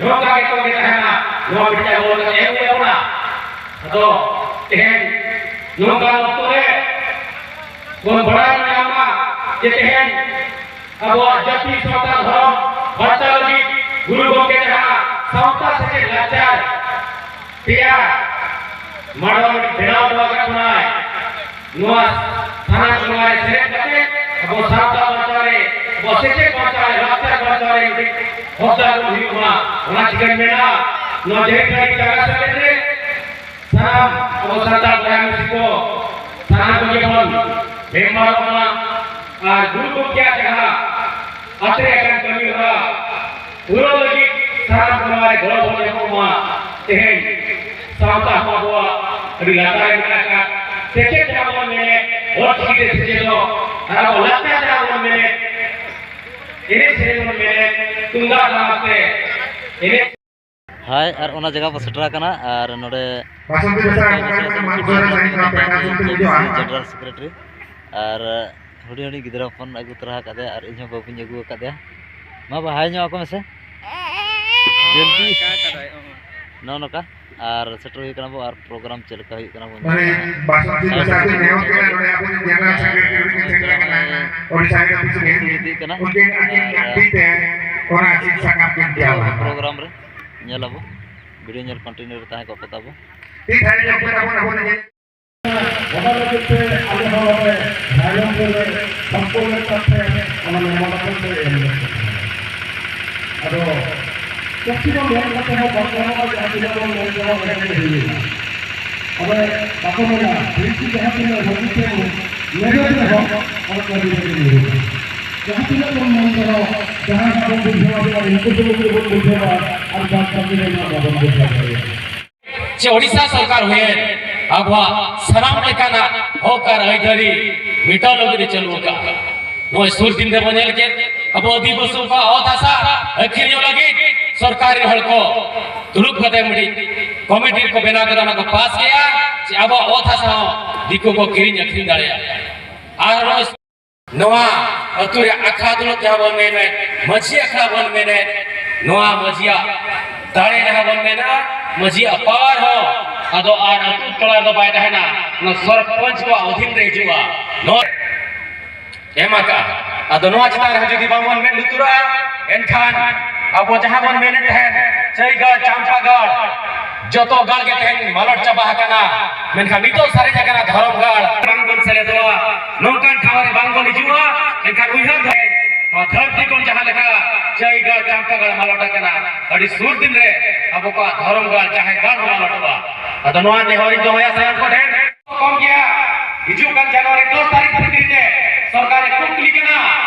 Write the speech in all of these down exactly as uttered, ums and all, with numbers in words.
ᱱᱚᱝᱠᱟ ᱜᱮ ᱛᱚᱸᱜᱮ ᱛᱟᱦᱮᱱᱟ, ᱱᱚᱣᱟ ᱢᱤᱫᱴᱟᱝ ᱵᱚᱱ ᱮᱢ ᱦᱩᱭ ᱟᱵᱚᱱᱟ᱾ ᱟᱫᱚ ᱛᱮᱦᱮᱧ ᱱᱚᱝᱠᱟᱱ ᱚᱠᱛᱚ ᱨᱮ ᱵᱚᱱ ᱵᱟᱲᱟᱭ ᱧᱟᱢᱟ ᱡᱮ ᱛᱮᱦᱮᱧ ᱟᱵᱚᱣᱟᱜ ᱡᱟᱹᱛᱤ ᱥᱟᱶᱛᱟ ᱫᱷᱚᱨᱚᱢ ᱵᱟᱧᱪᱟᱣ ᱞᱟᱹᱜᱤᱫ ᱜᱩᱨᱩ ᱜᱚᱢᱠᱮ ᱡᱟᱦᱟᱸ ᱥᱟᱶᱛᱟ ᱥᱮᱪᱮᱫ ᱞᱟᱠᱪᱟᱨ ᱯᱮᱭᱟ ᱢᱟᱰᱚᱬ ᱵᱮᱱᱟᱣ ᱦᱚᱴᱚ ᱟᱠᱟᱫ ᱵᱚᱱᱟᱭ, ᱱᱚᱣᱟ ᱛᱷᱟᱱᱟ ᱱᱚᱣᱟ ᱨᱮ ᱥᱮᱞᱮᱫ ᱠᱟᱛᱮ ᱟᱵᱚ ᱥᱟᱶᱛᱟ ᱵᱟᱧᱪᱟᱣ ᱨᱮ, ᱟᱵᱚ ᱥᱮᱪᱮᱫ ᱵᱟᱧᱪᱟᱣ ᱨᱮ, ᱞᱟᱠᱪᱟᱨ ᱵᱟᱧᱪᱟᱣ ᱨᱮ ᱢᱤᱫᱴᱤᱡ ᱦᱚᱠᱫᱟᱨ ᱵᱚᱱ ᱦᱩᱭᱩᱜ ᱢᱟ᱾ ᱚᱱᱟ ᱪᱤᱠᱟᱹᱧ ᱢᱮᱱᱟ, ᱱᱚᱣᱟ ᱡᱟᱹᱦᱤᱨ ᱴᱟᱺᱰᱤ ᱡᱟᱭᱜᱟ ᱥᱮᱞᱮᱫ ᱨᱮ ᱥᱟᱱᱟᱢ ᱟᱵᱚ ᱥᱟᱱᱛᱟᱲ ᱵᱚᱭᱦᱟ ᱢᱤᱥᱤ ᱠᱚ ᱥᱟᱱᱟᱢ ᱠᱚᱜᱮ ᱵᱚᱱ ᱢᱮᱢᱵᱟᱨᱚᱜ ᱢᱟ ᱟᱨ ᱜᱩᱨᱩ ᱜᱚᱢᱠᱮᱭᱟᱜ ᱡᱟᱦᱟᱸ ᱟᱛᱨᱮ ᱟᱠᱟᱱ ᱠᱟᱹᱢᱤ ᱦᱚᱨᱟ ᱯᱩᱨᱟᱹᱣ ᱞᱟᱹᱜᱤᱫ ᱥᱟᱱᱟᱢ ᱠᱚ ᱱᱚᱣᱟ ᱨᱮ ᱜᱚᱲᱚ ᱵᱚᱱ ᱮᱢᱚᱜ ᱢᱟ᱾ ᱛᱮᱦᱮᱧ ᱥᱟᱶᱛᱟ ᱦᱚᱸ ᱟᱵᱚᱣᱟᱜ ᱟᱹᱰᱤ ᱞᱟᱛᱟᱨ ᱨᱮ ᱢᱮᱱᱟᱜ ᱟᱠᱟᱫ, ᱥᱮᱪᱮᱫ ᱡᱟᱦᱟᱸ ᱵᱚᱱ ᱢᱮᱱᱮᱫ, ᱚᱞ ᱪᱤᱠᱤ ᱛᱮ ᱥᱮᱪᱮᱫᱚᱜ, ᱟᱨ ᱟᱵᱚ ᱞᱟᱠᱪᱟᱨ ᱡᱟᱦᱟᱸ ᱵᱚᱱ ᱢᱮᱱᱮᱫ, ᱮᱱᱮᱡ ᱥᱮᱨᱮᱧ ᱵᱚᱱ ᱢᱮᱱᱮᱫ, ᱛᱩᱢᱫᱟᱜ ᱴᱟᱢᱟᱠ ᱛᱮ ᱮᱱᱮᱡ ᱦᱟᱭ, ᱟᱨ ᱚᱱᱟ ᱡᱟᱭᱜᱟ ᱵᱚ ᱥᱮᱴᱮᱨ ᱟᱠᱟᱱᱟ᱾ ᱟᱨ ᱱᱚᱰᱮ ᱵᱟᱥᱚᱱᱛᱤ ᱵᱟᱥᱟ ᱟᱠᱚ ᱠᱟᱱᱟ, ᱢᱟᱱ ᱥᱚᱨᱮᱱ ᱥᱟᱹᱦᱤᱡ ᱱᱚᱣᱟ ᱯᱮᱲᱟ ᱠᱚ ᱴᱷᱮᱱ ᱦᱤᱡᱩᱜᱼᱟ᱾ ᱡᱮᱱᱟᱨᱮᱞ ᱥᱮᱠᱨᱮᱴᱟᱨᱤ ᱟᱨ ᱦᱩᱰᱤᱧ ᱦᱩᱰᱤᱧ ᱜᱤᱫᱽᱨᱟᱹ ᱦᱚᱯᱚᱱ ᱟᱹᱜᱩ ᱛᱚᱨᱟ ᱟᱠᱟᱫᱮᱭᱟ ᱟᱨ ᱤᱧ ᱦᱚᱸ ᱵᱟᱹᱵᱩᱧ ᱟᱹᱜᱩ ᱟᱠᱟᱫᱮᱭᱟ᱾ ᱢᱟ ᱵᱟ, ᱦᱟᱭ ᱧᱚᱜ ᱟᱠᱚ ᱢᱮᱥᱮ᱾ ᱡᱚᱞᱫᱤ᱾ ᱱᱚᱜᱼᱚ ᱱᱚᱝᱠᱟ᱾ ᱟᱨ ᱥᱮᱴᱮᱨ ᱦᱩᱭ ᱠᱟᱱᱟ ᱵᱚ, ᱟᱨ ᱯᱨᱳᱜᱨᱟᱢ ᱪᱮᱫ ᱞᱮᱠᱟ ᱦᱩᱭᱩᱜ ᱠᱟᱱᱟ ᱵᱚᱱ ᱢᱟᱱᱮ ᱧᱮᱞᱟ᱾ ᱵᱟᱥᱚᱱᱛᱤ ᱵᱟᱥᱟ ᱟᱹᱛᱩ ᱱᱮᱦᱚᱨ ᱠᱟᱱᱟ, ᱱᱚᱰᱮ ᱟᱵᱚ ᱡᱮᱱᱟᱨᱮᱞ ᱥᱮᱠᱨᱮᱴᱟᱨᱤ ᱩᱱᱤ ᱜᱮ ᱥᱮᱴᱮᱨ ᱟᱠᱟᱱᱟ᱾ ᱚᱰᱤᱥᱟ ᱨᱮ ᱚᱯᱷᱤᱥ ᱨᱮ᱾ ᱤᱫᱤᱜ ᱠᱟᱱᱟ᱾ ᱩᱱᱠᱤᱱ ᱟᱹᱠᱤᱱ ᱟᱨ ᱞᱟᱹᱠᱛᱤ ᱛᱮ ᱚᱱᱟ ᱥᱤᱫ ᱥᱟᱠᱟᱢ ᱠᱤᱱ ᱪᱟᱞᱟ᱾ ᱯᱨᱳᱜᱨᱟᱢ ᱨᱮ ᱧᱮᱞ ᱟᱵᱚ, ᱵᱷᱤᱰᱤᱭᱳ ᱧᱮᱞ ᱠᱚᱱᱴᱤᱱᱤᱭᱩ ᱨᱮ ᱛᱟᱦᱮᱸ ᱠᱚᱜ ᱯᱮ ᱛᱟᱵᱚ᱾ ᱴᱷᱤᱠ ᱦᱟᱭ ᱧᱚᱜ ᱯᱮ ᱛᱟᱵᱚᱱ ᱟᱵᱚ ᱱᱤᱡᱮ᱾ ᱚᱱᱟ ᱞᱟᱹᱜᱤᱫ ᱛᱮ ᱟᱞᱮ ᱦᱚᱸ ᱱᱚᱰᱮ ᱨᱟᱭᱨᱚᱝᱯᱩᱨ ᱨᱮ ᱥᱚᱢᱯᱚᱨᱠᱚ ᱞᱮᱱ ᱠᱟᱛᱮ ᱚᱱᱟ ᱢᱮᱢᱳᱨᱮᱱᱰᱟᱢ ᱞᱮ ᱮᱢ ᱞᱮᱫ ᱛᱟᱦᱮᱸᱫ᱾ ᱟᱫᱚ ᱪᱮᱫ ᱪᱚ ᱵᱟᱝ ᱢᱮᱱ ᱠᱟᱛᱮ ᱦᱚᱸ ᱵᱟᱝ ᱜᱟᱱᱚᱜᱼᱟ, ᱡᱟᱦᱟᱸ ᱛᱤᱱᱟᱹᱜ ᱵᱚᱱ ᱢᱮᱱ ᱨᱮᱦᱚᱸ ᱮᱱᱮᱡ ᱦᱩᱭᱩᱜᱼᱟ᱾ ᱟᱫᱚ ᱵᱟᱠᱚ ᱢᱮᱱᱟ, ᱯᱨᱤᱛᱤ ᱡᱟᱦᱟᱸ ᱛᱤᱱᱟᱹᱜ ᱵᱷᱟᱹᱜᱤ ᱛᱮ ᱢᱮᱦᱱᱚᱛ ᱨᱮᱦᱚᱸ ᱚᱱᱟ ᱠᱟᱹᱢᱤ ᱨᱮᱜᱮ ᱧᱩᱨᱩᱜᱼᱟ᱾ ᱡᱟᱦᱟᱸ ᱛᱤᱱᱟᱹᱜ ᱵᱚᱱ ᱢᱮᱱ ᱨᱮᱦᱚᱸ, ᱡᱟᱦᱟᱸ ᱵᱚᱱ ᱵᱩᱡᱷᱟᱹᱣᱟ, ᱩᱱᱠᱩ ᱥᱩᱢᱩᱝ ᱜᱮᱵᱚᱱ ᱵᱩᱡᱷᱟᱹᱣᱟ, ᱟᱨ ᱵᱟᱫ ᱵᱟᱹᱠᱤ ᱨᱮᱱᱟᱜ ᱵᱟᱵᱚᱱ ᱵᱩᱡᱷᱟᱹᱣ ᱫᱟᱲᱮᱭᱟᱜᱼᱟ᱾ ᱪᱮ ᱳᱰᱤᱥᱟ ᱥᱚᱨᱠᱟᱨ ᱦᱩᱭᱮᱱ ᱟᱵᱚᱣᱟᱜ ᱥᱟᱱᱟᱢ ᱞᱮᱠᱟᱱᱟᱜ ᱦᱚᱠ ᱟᱨ ᱟᱹᱭᱫᱟᱹᱨᱤ ᱢᱮᱴᱟᱣ ᱞᱟᱹᱜᱤᱫ ᱮ ᱪᱟᱹᱞᱩ ᱟᱠᱟᱫᱼᱟ᱾ ᱱᱚᱜᱼᱚᱭ ᱥᱩᱨ ᱫᱤᱱ ᱨᱮᱵᱚᱱ ᱧᱮᱞ ᱠᱮᱫ, ᱟᱵᱚ ᱟᱹᱫᱤᱵᱟᱹᱥᱤ ᱠᱚᱣᱟᱜ ᱚᱛ ᱦᱟᱥᱟ ᱟᱹᱠᱷᱨᱤᱧᱚᱜ ᱞᱟᱹᱜᱤᱫ ᱥᱚᱨᱠᱟᱨ ᱨᱮᱱ ᱦᱚᱲ ᱠᱚ ᱫᱩᱲᱩᱵ ᱠᱟᱛᱮ ᱢᱤᱫᱴᱤᱡ ᱠᱚᱢᱤᱴᱤ ᱠᱚ ᱵᱮᱱᱟᱣ ᱠᱮᱫᱟ, ᱚᱱᱟ ᱠᱚ ᱯᱟᱥ ᱠᱮᱫᱼᱟ ᱡᱮ ᱟᱵᱚᱣᱟᱜ ᱚᱛ ᱦᱟᱥᱟ ᱦᱚᱸ ᱫᱤᱠᱩ ᱠᱚ ᱠᱤᱨᱤᱧ ᱟᱹᱠᱷᱨᱤᱧ ᱫᱟᱲᱮᱭᱟᱜᱼᱟ᱾ ᱟᱨ ᱱᱚᱜᱼᱚᱭ ᱱᱚᱣᱟ ᱟᱹᱛᱩ ᱨᱮ ᱟᱠᱷᱲᱟ ᱫᱩᱲᱩᱵ ᱡᱟᱦᱟᱸ ᱵᱚᱱ ᱢᱮᱱᱮᱫ, ᱢᱟᱹᱡᱷᱤ ᱟᱠᱷᱲᱟ ᱵᱚᱱ ᱢᱮᱱᱮᱫ, ᱱᱚᱣᱟ ᱢᱟᱹᱡᱷᱤᱭᱟᱜ ᱫᱟᱲᱮ ᱡᱟᱦᱟᱸ ᱵᱚᱱ ᱢᱮᱱᱟ, ᱢᱟᱹᱡᱷᱤᱭᱟᱜ ᱯᱟᱣᱟᱨ ᱦᱚᱸ ᱟᱫᱚ ᱟᱨ ᱟᱹᱛᱩ ᱴᱚᱞᱟ ᱨᱮᱫᱚ ᱵᱟᱭ ᱛᱟᱦᱮᱱᱟ, ᱱᱚᱣᱟ ᱥᱚᱨᱯᱚᱧᱪ ᱠᱚᱣᱟᱜ ᱚᱫᱷᱤᱱ ᱨᱮ ᱦᱤᱡᱩᱜᱼᱟ᱾ ᱱᱚᱣᱟ ᱮᱢ ᱟᱠᱟᱫᱼᱟ᱾ ᱟᱫᱚ ᱱᱚᱣᱟ ᱪᱮᱛᱟᱱ ᱨᱮᱦᱚᱸ ᱡᱩᱫᱤ ᱵᱟᱝᱵᱚᱱ ᱢᱮᱫ ᱞᱩᱛᱩᱨᱟᱜᱼᱟ, ᱮᱱᱠᱷᱟᱱ ᱟᱵᱚ ᱡᱟᱦᱟᱸ ᱵᱚᱱ ᱢᱮᱱᱮᱫ ᱛᱟᱦᱮᱸᱫ ᱪᱟᱹᱭᱜᱟᱲ, ᱪᱟᱢᱯᱟᱜᱟᱲ, ᱡᱚᱛᱚ ᱜᱟᱲ ᱜᱮ ᱛᱮᱦᱮᱧ ᱢᱟᱞᱚᱴ ᱪᱟᱵᱟ ᱟᱠᱟᱱᱟ, ᱢᱮᱱᱠᱷᱟᱱ ᱱᱤᱛᱚᱜ ᱥᱟᱨᱮᱡ ᱟᱠᱟᱱᱟ ᱫᱷᱚᱨᱚᱢ ᱜᱟᱲ᱾ ᱵᱟᱝᱵᱚᱱ ᱥᱮᱞᱮᱫᱚᱜᱼᱟ, ᱱᱚᱝᱠᱟᱱ ᱴᱷᱟᱶ ᱨᱮ ᱵᱟᱝᱵᱚᱱ ᱦᱤᱡᱩᱜᱼᱟ, ᱮᱱᱠᱷᱟᱱ ᱩᱭᱦᱟᱹᱨ ᱫᱚ ᱱᱚᱣᱟ ᱫᱷᱟᱹᱨᱛᱤ ᱠᱷᱚᱱ ᱡᱟᱦᱟᱸ ᱞᱮᱠᱟ ᱪᱟᱹᱭᱜᱟᱲ, ᱪᱟᱢᱯᱟᱜᱟᱲ ᱢᱟᱞᱚᱴ ᱟᱠᱟᱱᱟ, ᱟᱹᱰᱤ ᱥᱩᱨ ᱫᱤᱱ ᱨᱮ ᱟᱵᱚ ᱠᱚᱣᱟᱜ ᱫᱷᱚᱨᱚᱢ ᱜᱟᱲ, ᱡᱟᱦᱮᱨ ᱜᱟᱲ ᱦᱚᱸ ᱢᱟᱞᱚᱴᱚᱜᱼᱟ᱾ ᱟᱫᱚ ᱱᱚᱣᱟ ᱱᱮᱦᱚᱨᱤᱧ ᱫᱚᱦᱚᱭᱟ ᱥᱟᱱᱟᱢ ᱠᱚᱴᱷᱮᱱ, ᱠᱚᱢ ᱜᱮᱭᱟ᱾ ᱦᱤᱡᱩᱜ ᱠᱟᱱ ᱡᱟᱱᱩᱣᱟᱨᱤ ᱫᱚᱥ ᱛᱟᱹᱨᱤᱠᱷ ᱵᱷᱤᱛᱨᱤ ᱛᱮ ᱥᱚᱨᱠᱟᱨ ᱮ ᱠᱩᱠᱞᱤ ᱠᱟᱱᱟ,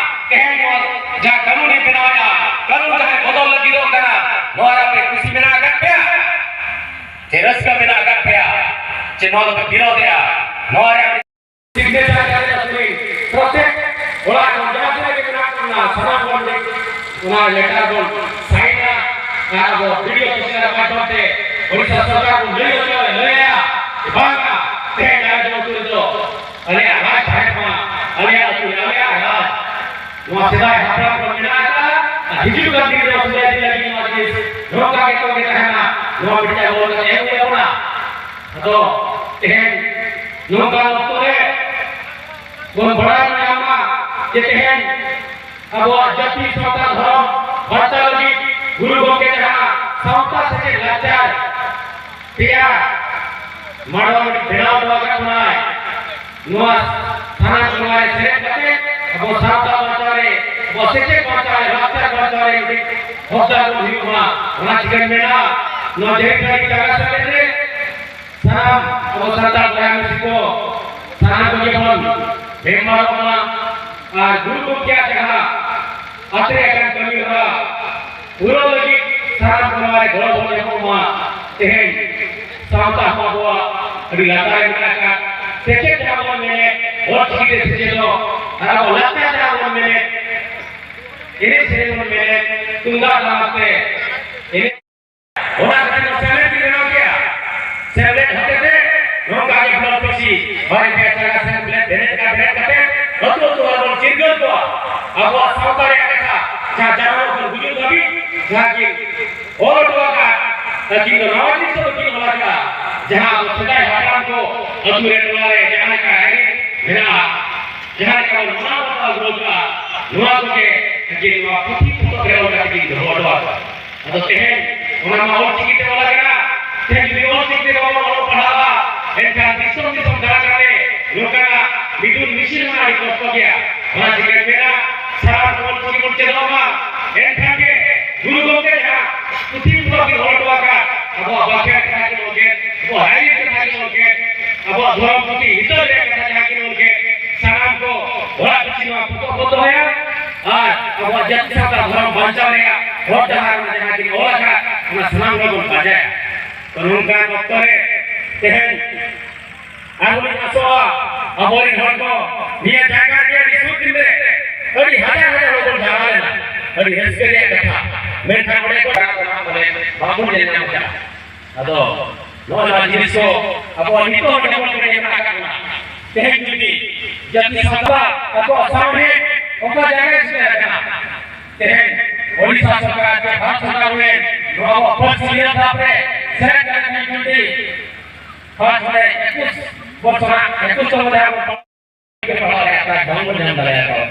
ᱛᱮᱦᱮᱧ ᱱᱚᱣᱟ ᱡᱟᱦᱟᱸ ᱠᱟᱹᱱᱩᱱ ᱮ ᱵᱮᱱᱟᱣᱮᱫᱼᱟ, ᱠᱟᱹᱱᱩᱱ ᱡᱟᱦᱟᱸᱭ ᱵᱚᱫᱚᱞ ᱞᱟᱹᱜᱤᱫᱚᱜ ᱠᱟᱱᱟ, ᱱᱚᱣᱟ ᱨᱮ ᱟᱯᱮ ᱠᱩᱥᱤ ᱢᱮᱱᱟᱜ ᱟᱠᱟᱫ ᱯᱮᱭᱟ ᱥᱮ ᱨᱟᱹᱥᱠᱟᱹ ᱢᱮᱱᱟᱜ ᱟᱠᱟᱫ ᱯᱮᱭᱟ ᱥᱮ ᱱᱚᱣᱟ ᱫᱚᱯᱮ ᱵᱤᱨᱳᱫᱷᱮᱜᱼᱟ? ᱱᱚᱣᱟ ᱨᱮ ᱥᱤᱜᱽᱱᱮᱪᱟᱨ ᱠᱟᱛᱮ ᱟᱹᱛᱩ ᱨᱮ ᱯᱨᱚᱛᱮᱠ ᱚᱲᱟᱜ ᱨᱮ ᱡᱟᱦᱟᱸ ᱛᱤᱱᱟᱹᱜ ᱜᱮ ᱢᱮᱱᱟᱜ ᱵᱚᱱᱟ, ᱥᱟᱱᱟᱢ ᱵᱚᱱ ᱚᱱᱟ ᱞᱮᱴᱟᱨ ᱵᱚᱱ ᱥᱟᱭᱤᱱᱟ ᱟᱨ ᱟᱵᱚ ᱵᱤᱰᱤᱳ ᱚᱯᱷᱤᱥ ᱨᱮ ᱢᱟᱫᱽᱫᱷᱚᱢ ᱛᱮ ᱳᱰᱤᱥᱟ ᱥᱚᱨᱠᱟᱨ ᱵᱚᱱ ᱞᱟᱹᱭ ᱦᱚᱪᱚᱭᱟ, ᱞᱟᱹᱭᱟ ᱡᱮ ᱵᱟᱝᱟ, ᱛᱮᱦᱮᱧ ᱟᱞᱮ ᱫᱚ ᱟᱹᱛᱩ ᱨᱮᱫᱚ ᱟᱞᱮᱭᱟᱜ ᱨᱟᱡᱽ ᱛᱟᱦᱮᱱ ᱢᱟ, ᱟᱞᱮᱭᱟᱜ ᱟᱹᱛᱩ ᱨᱮ ᱟᱞᱮᱭᱟᱜ ᱨᱟᱡᱽ᱾ ᱱᱚᱣᱟ ᱥᱮᱫᱟᱭ ᱦᱟᱯᱲᱟᱢ ᱠᱚ ᱢᱮᱱᱟᱜ ᱟᱠᱟᱫᱟ ᱟᱨ ᱦᱤᱡᱩᱜ ᱠᱟᱱ ᱫᱤᱱ ᱨᱮ ᱥᱮᱫᱟᱭ ᱫᱤᱱ ᱞᱟᱹᱜᱤᱫ ᱱᱚᱣᱟ ᱡᱤᱱᱤᱥ ᱱᱚᱝᱠᱟ ᱜᱮ ᱛᱚᱸᱜᱮ ᱛᱟᱦᱮᱱᱟ᱾ ᱱᱚᱣᱟ ᱢᱤᱫᱴᱟᱝ ᱚᱞ ᱠᱟᱛᱮ ᱮᱢ ᱦᱩᱭ ᱟᱵᱚᱱᱟ᱾ ᱟᱫᱚ ᱛᱮᱦᱮᱧ ᱱᱚᱝᱠᱟᱱ ᱚᱠᱛᱚ ᱨᱮ ᱵᱚᱱ ᱵᱟᱲᱟᱭ ᱧᱟᱢ ᱢᱟ ᱡᱮ ᱛᱮᱦᱮᱧ ᱟᱵᱚᱣᱟᱜ ᱡᱟᱹᱛᱤ ᱥᱟᱶᱛᱟ ᱫᱷᱚᱨᱚᱢ ᱵᱟᱧᱪᱟᱣ ᱞᱟᱹᱜᱤᱫ ᱜᱩᱨᱩ ᱜᱚᱢᱠᱮ ᱡᱟᱦᱟᱸ ᱥᱟᱶᱛᱟ ᱥᱮᱪᱮᱫ ᱞᱟᱠᱪᱟᱨ ᱯᱮᱭᱟ ᱢᱟᱰᱚᱬ ᱵᱮᱱᱟᱣ ᱦᱚᱴᱚ ᱟᱠᱟᱫ ᱵᱚᱱᱟᱭ, ᱱᱚᱣᱟ ᱛᱷᱟᱱᱟ ᱠᱚ ᱱᱚᱣᱟ ᱨᱮ ᱥᱮᱞᱮᱫ ᱠᱟᱛᱮ ᱟᱵᱚ ᱥᱟᱶᱛᱟ ᱵᱟᱧᱪᱟᱣ ᱨᱮ, ᱟᱵᱚ ᱥᱮᱪᱮᱫ ᱵᱟᱧᱪᱟᱣ ᱨᱮ, ᱞᱟᱠᱪᱟᱨ ᱵᱟᱧᱪᱟᱣ ᱨᱮ ᱢᱤᱫᱴᱤᱡ ᱦᱚᱠᱫᱟᱨ ᱵᱚᱱ ᱦᱩᱭᱩᱜ ᱢᱟ᱾ ᱚᱱᱟ ᱪᱤᱠᱟᱹᱧ ᱢᱮᱱᱟ, ᱱᱚᱣᱟ ᱡᱟᱹᱨᱤ ᱴᱟᱺᱰᱤ ᱡᱟᱭᱜᱟ ᱥᱮᱞᱮᱫ ᱨᱮ ᱥᱟᱱᱟᱢ ᱟᱵᱚ ᱥᱟᱱᱛᱟᱲ ᱵᱚᱭᱦᱟ ᱢᱤᱥᱤ ᱠᱚ ᱥᱟᱱᱟᱢ ᱠᱚᱜᱮ ᱵᱚᱱ ᱢᱮᱢᱵᱟᱨᱚᱜ ᱢᱟ ᱟᱨ ᱜᱩᱨᱩ ᱜᱚᱢᱠᱮᱭᱟᱜ ᱡᱟᱦᱟᱸ ᱟᱛᱨᱮ ᱟᱠᱟᱱ ᱠᱟᱹᱢᱤ ᱦᱚᱨᱟ ᱯᱩᱨᱟᱹᱣ ᱞᱟᱹᱜᱤᱫ ᱥᱟᱱᱟᱢ ᱠᱚ ᱱᱚᱣᱟ ᱨᱮ ᱜᱚᱲᱚ ᱵᱚᱱ ᱧᱟᱢᱚᱜ ᱢᱟ᱾ ᱛᱮᱦᱮᱧ ᱥᱟᱶᱛᱟ ᱦᱚᱸ ᱟᱵᱚᱣᱟᱜ ᱟᱹᱰᱤ ᱞᱟᱛᱟᱨ ᱨᱮ ᱢᱮᱱᱟᱜ ᱟᱠᱟᱫ, ᱥᱮᱪᱮᱫ ᱡᱟᱦᱟᱸ ᱵᱚᱱ ᱢᱮᱱᱮᱫ, ᱚᱞ ᱪᱤᱠᱤ ᱛᱮ ᱥᱮᱪᱮᱫᱚᱜ ᱟᱨ ᱟᱵᱚ ᱞᱟᱠᱪᱟᱨ ᱡᱟᱦᱟᱸ ᱵᱚᱱ ᱢᱮᱱᱮᱫ, ᱮᱱᱮᱡ ᱥᱮᱨᱮᱧ ᱵᱚᱱ ᱢᱮᱱᱮᱫ, ᱛᱩᱢᱫᱟᱜ ᱴᱟᱢᱟᱠ ᱛᱮ ᱮᱱᱮᱡ ᱚᱱᱟ ᱠᱷᱟᱹᱛᱤᱨ ᱱᱚᱣᱟ ᱥᱮᱢᱞᱮᱫ ᱠᱤᱱ ᱵᱮᱱᱟᱣ ᱠᱮᱜᱼᱟ᱾ ᱥᱮᱢᱞᱮᱫ ᱦᱚᱛᱮᱛᱮ ᱱᱚᱝᱠᱟ ᱜᱮ ᱵᱞᱚᱠ ᱯᱟᱹᱨᱥᱤ ᱵᱟᱨᱭᱟ ᱯᱮᱭᱟ ᱡᱟᱭᱜᱟ ᱥᱮᱢᱞᱮᱫ ᱵᱮᱨᱮᱫ ᱠᱟᱛᱮ ᱵᱮᱨᱮᱫ ᱠᱟᱛᱮ ᱟᱹᱛᱩ ᱟᱹᱛᱩ ᱦᱚᱲ ᱵᱚᱱ ᱪᱤᱨᱜᱟᱹᱞ ᱠᱚᱣᱟ᱾ ᱟᱵᱚᱣᱟᱜ ᱥᱟᱶᱛᱟ ᱨᱮᱭᱟᱜ ᱠᱟᱛᱷᱟ ᱡᱟᱦᱟᱸ ᱡᱟᱱᱟᱢ ᱠᱷᱚᱱ ᱜᱩᱡᱩᱜ ᱫᱷᱟᱹᱵᱤᱡ ᱛᱟᱹᱠᱤᱱ ᱚᱞ ᱦᱚᱴᱚ ᱟᱠᱟᱫ, ᱛᱟᱹᱠᱤᱱ ᱫᱚ ᱱᱟᱣᱟ ᱡᱤᱱᱤᱥ ᱫᱚ ᱵᱟᱹᱠᱤᱱ ᱚᱞ ᱟᱠᱟᱫᱼᱟ᱾ ᱡᱟᱦᱟᱸ ᱟᱵᱚ ᱥᱮᱫᱟᱭ ᱦᱟᱯᱲᱟᱢ ᱠᱚ ᱟᱹᱛᱩ ᱨᱮ ᱴᱚᱞᱟ ᱨᱮ ᱡᱟᱦᱟᱸ ᱞᱮᱠᱟ ᱨᱟᱭᱨᱤᱛ ᱢᱮᱱᱟᱜᱼᱟ, ᱡᱟᱦᱟᱸ ᱞᱮᱠᱟ ᱵᱚᱱ ᱢᱟᱱᱟᱣ ᱵᱟᱛᱟᱣ ᱟᱹᱜᱩ ᱟᱠᱟᱫᱼᱟ, ᱱᱚᱣᱟ ᱠᱚᱜᱮ ᱛᱟᱹᱠᱤᱱ ᱱᱚᱣᱟ ᱯᱩᱛᱷᱤ ᱯᱚᱛᱚᱵ ᱨᱮ ᱚᱞ ᱠᱟᱛᱮ ᱠᱤᱱ ᱫᱚᱦᱚ ᱦᱚᱴᱚ ᱟᱠᱟᱫᱼᱟ᱾ ᱟᱫᱚ ᱛᱮᱦᱮᱧ ᱚᱱᱟ ᱢᱟ ᱚᱞ ᱪᱤᱠᱤ ᱛᱮ ᱚᱞ ᱟᱠᱟᱱᱟ, ᱛᱮᱦᱮᱧ ᱡᱩᱫᱤ ᱚᱞ ᱪᱤᱠᱤ ᱛᱮ ᱵᱟᱵᱚᱱ ᱚᱞᱚᱜ ᱯᱟᱲᱦᱟᱜᱼᱟ, ᱮᱱᱠᱷᱟᱱ ᱫᱤᱥᱚᱢ ᱫᱤᱥᱚᱢ ᱫᱟᱬᱟ ᱠᱟᱛᱮ ᱱᱚᱝᱠᱟᱱᱟᱜ ᱢᱤᱫᱩᱱ ᱢᱤᱥᱤᱞ ᱢᱟ ᱟᱹᱰᱤ ᱠᱚᱥᱴᱚ ᱜᱮᱭᱟ᱾ ᱚᱱᱟ ᱪᱤᱠᱟᱹᱧ ᱢᱮᱱᱟ, ᱥᱟᱱᱟᱢ ᱠᱚ ᱚᱞ ᱪᱤᱠᱤ ᱵᱚᱱ ᱪᱮᱫᱚᱜ ᱢᱟ, ᱮᱱᱠᱷᱟᱱ ᱜᱮ ᱜᱩᱨᱩ ᱜᱚᱢᱠᱮ ᱡᱟᱦᱟᱸ ᱯᱩᱛᱷᱤ ᱯᱚᱛᱚᱵ ᱠᱤᱱ ᱚᱞ ᱦᱚᱴᱚ ᱟᱠᱟᱫ, ᱟᱵᱚᱣᱟᱜ ᱵᱟᱠᱷᱮᱬ ᱠᱟᱛᱷᱟ ᱠᱤᱱ ᱚᱞ ᱠᱮᱫ, ᱟᱵᱚᱣᱟᱜ ᱨᱟᱭᱨᱤᱛ ᱠᱟᱛᱷᱟ ᱠᱤᱱ ᱚᱞ ᱠᱮᱫ, ᱟᱵᱚᱣᱟᱜ ᱫᱷᱚᱨᱚᱢ ᱯᱩᱛᱷᱤ ᱦᱤᱛᱟᱹᱞ ᱨᱮᱭᱟᱜ ᱠᱟᱛᱷᱟ ᱡᱟᱦᱟᱸ ᱠᱤᱱ ᱚᱞ ᱠᱮᱫ, ᱥᱟᱱᱟᱢ ᱠᱚ ᱚᱲᱟᱜ ᱯᱤᱪᱷᱤ ᱱᱚᱣᱟ ᱯᱚᱛᱚᱵ ᱵᱚᱱ ᱫᱚᱦᱚᱭᱟ ᱟᱨ ᱟᱵᱚᱣᱟᱜ ᱡᱟᱹᱛᱤ ᱥᱟᱶᱛᱟ ᱫᱷᱚᱨᱚᱢ ᱵᱟᱧᱪᱟᱣ ᱨᱮᱭᱟᱜ ᱦᱚᱨ ᱰᱟᱦᱟᱨ ᱚᱱᱟ ᱡᱟᱦᱟᱸ ᱠᱤᱱ ᱚᱞ ᱟᱠᱟᱫ, ᱚᱱᱟ ᱥᱟᱱᱟᱢ ᱜᱮᱵᱚᱱ ᱯᱟᱸᱡᱟᱭᱟ᱾ ᱛᱚ, ᱱᱚᱝᱠᱟᱱ ᱚᱠᱛᱚ ᱨᱮ ᱛᱮᱦᱮᱧ ᱟᱨ ᱵᱚᱱ ᱟᱥᱚᱜᱼᱟ, ᱟᱵᱚᱨᱮᱱ ᱦᱚᱲ ᱠᱚ ᱱᱤᱭᱟᱹ ᱡᱟᱭᱜᱟ ᱨᱮ ᱟᱹᱰᱤ ᱥᱩᱨ ᱫᱤᱱ ᱨᱮ ᱟᱹᱰᱤ ᱦᱟᱡᱟᱨ ᱦᱟᱡᱟᱨ ᱦᱚᱲ ᱵᱚᱱ ᱡᱟᱣᱨᱟ ᱞᱮᱱᱟ᱾ ᱟᱹᱰᱤ ᱨᱟᱹᱥᱠᱟᱹ ᱨᱮᱭᱟᱜ ᱠᱟᱛᱷᱟ᱾ ᱢᱮᱱᱠᱷᱟᱱ ᱚᱸᱰᱮ ᱠᱚ ᱵᱚᱞᱮ ᱵᱟᱵᱚᱱ ᱧᱮᱞ ᱧᱟᱢ ᱠᱟᱱᱟ᱾ ᱟᱫᱚ ᱱᱚᱜᱼᱚ ᱱᱚᱣᱟ ᱡᱤᱱᱤᱥ ᱠᱚ ᱟᱵᱚᱣᱟᱜ ᱱᱤᱛᱚᱜ ᱦᱚᱸ ᱰᱚᱵᱚᱞ ᱨᱮ ᱢᱮᱱᱟᱜ ᱟᱠᱟᱫ ᱵᱚᱱᱟ᱾ ᱛᱮᱦᱮᱧ ᱡᱩᱫᱤ ᱡᱟᱹᱛᱤ ᱥᱟᱶᱛᱟ ᱟᱠᱚᱣᱟᱜ ᱥᱟᱶᱦᱮᱫ ᱚᱠᱟ ᱡᱟᱭᱜᱟ ᱨᱮ ᱥᱮᱴᱮᱨ ᱟᱠᱟᱱᱟ, ᱛᱮᱦᱮᱧ ᱳᱰᱤᱥᱟ ᱥᱚᱨᱠᱟᱨ ᱪᱮ ᱵᱷᱟᱨᱚᱛ ᱥᱚᱨᱠᱟᱨ ᱦᱩᱭᱮᱱ ᱱᱚᱣᱟ ᱟᱵᱚᱣᱟᱜ ᱯᱟᱹᱨᱥᱤ ᱤᱭᱟᱹ ᱫᱷᱟᱯ ᱨᱮ ᱥᱮᱞᱮᱫ ᱠᱟᱛᱮ ᱡᱩᱫᱤ ᱯᱟᱸᱪ ᱨᱮ ᱮᱠᱩᱥ ᱵᱚᱪᱷᱚᱨ ᱨᱮᱱᱟᱜ ᱮᱠᱩᱥ ᱛᱚᱢᱚ ᱡᱟᱦᱟᱸ ᱵᱚᱱ ᱯᱟᱲᱦᱟᱣ ᱫᱟᱲᱮᱭᱟᱜ ᱠᱟᱱᱟ, ᱵᱟᱝ ᱵᱚᱱ ᱧᱟᱢ ᱫᱟᱲᱮᱭᱟᱜ ᱠᱟᱱᱟ᱾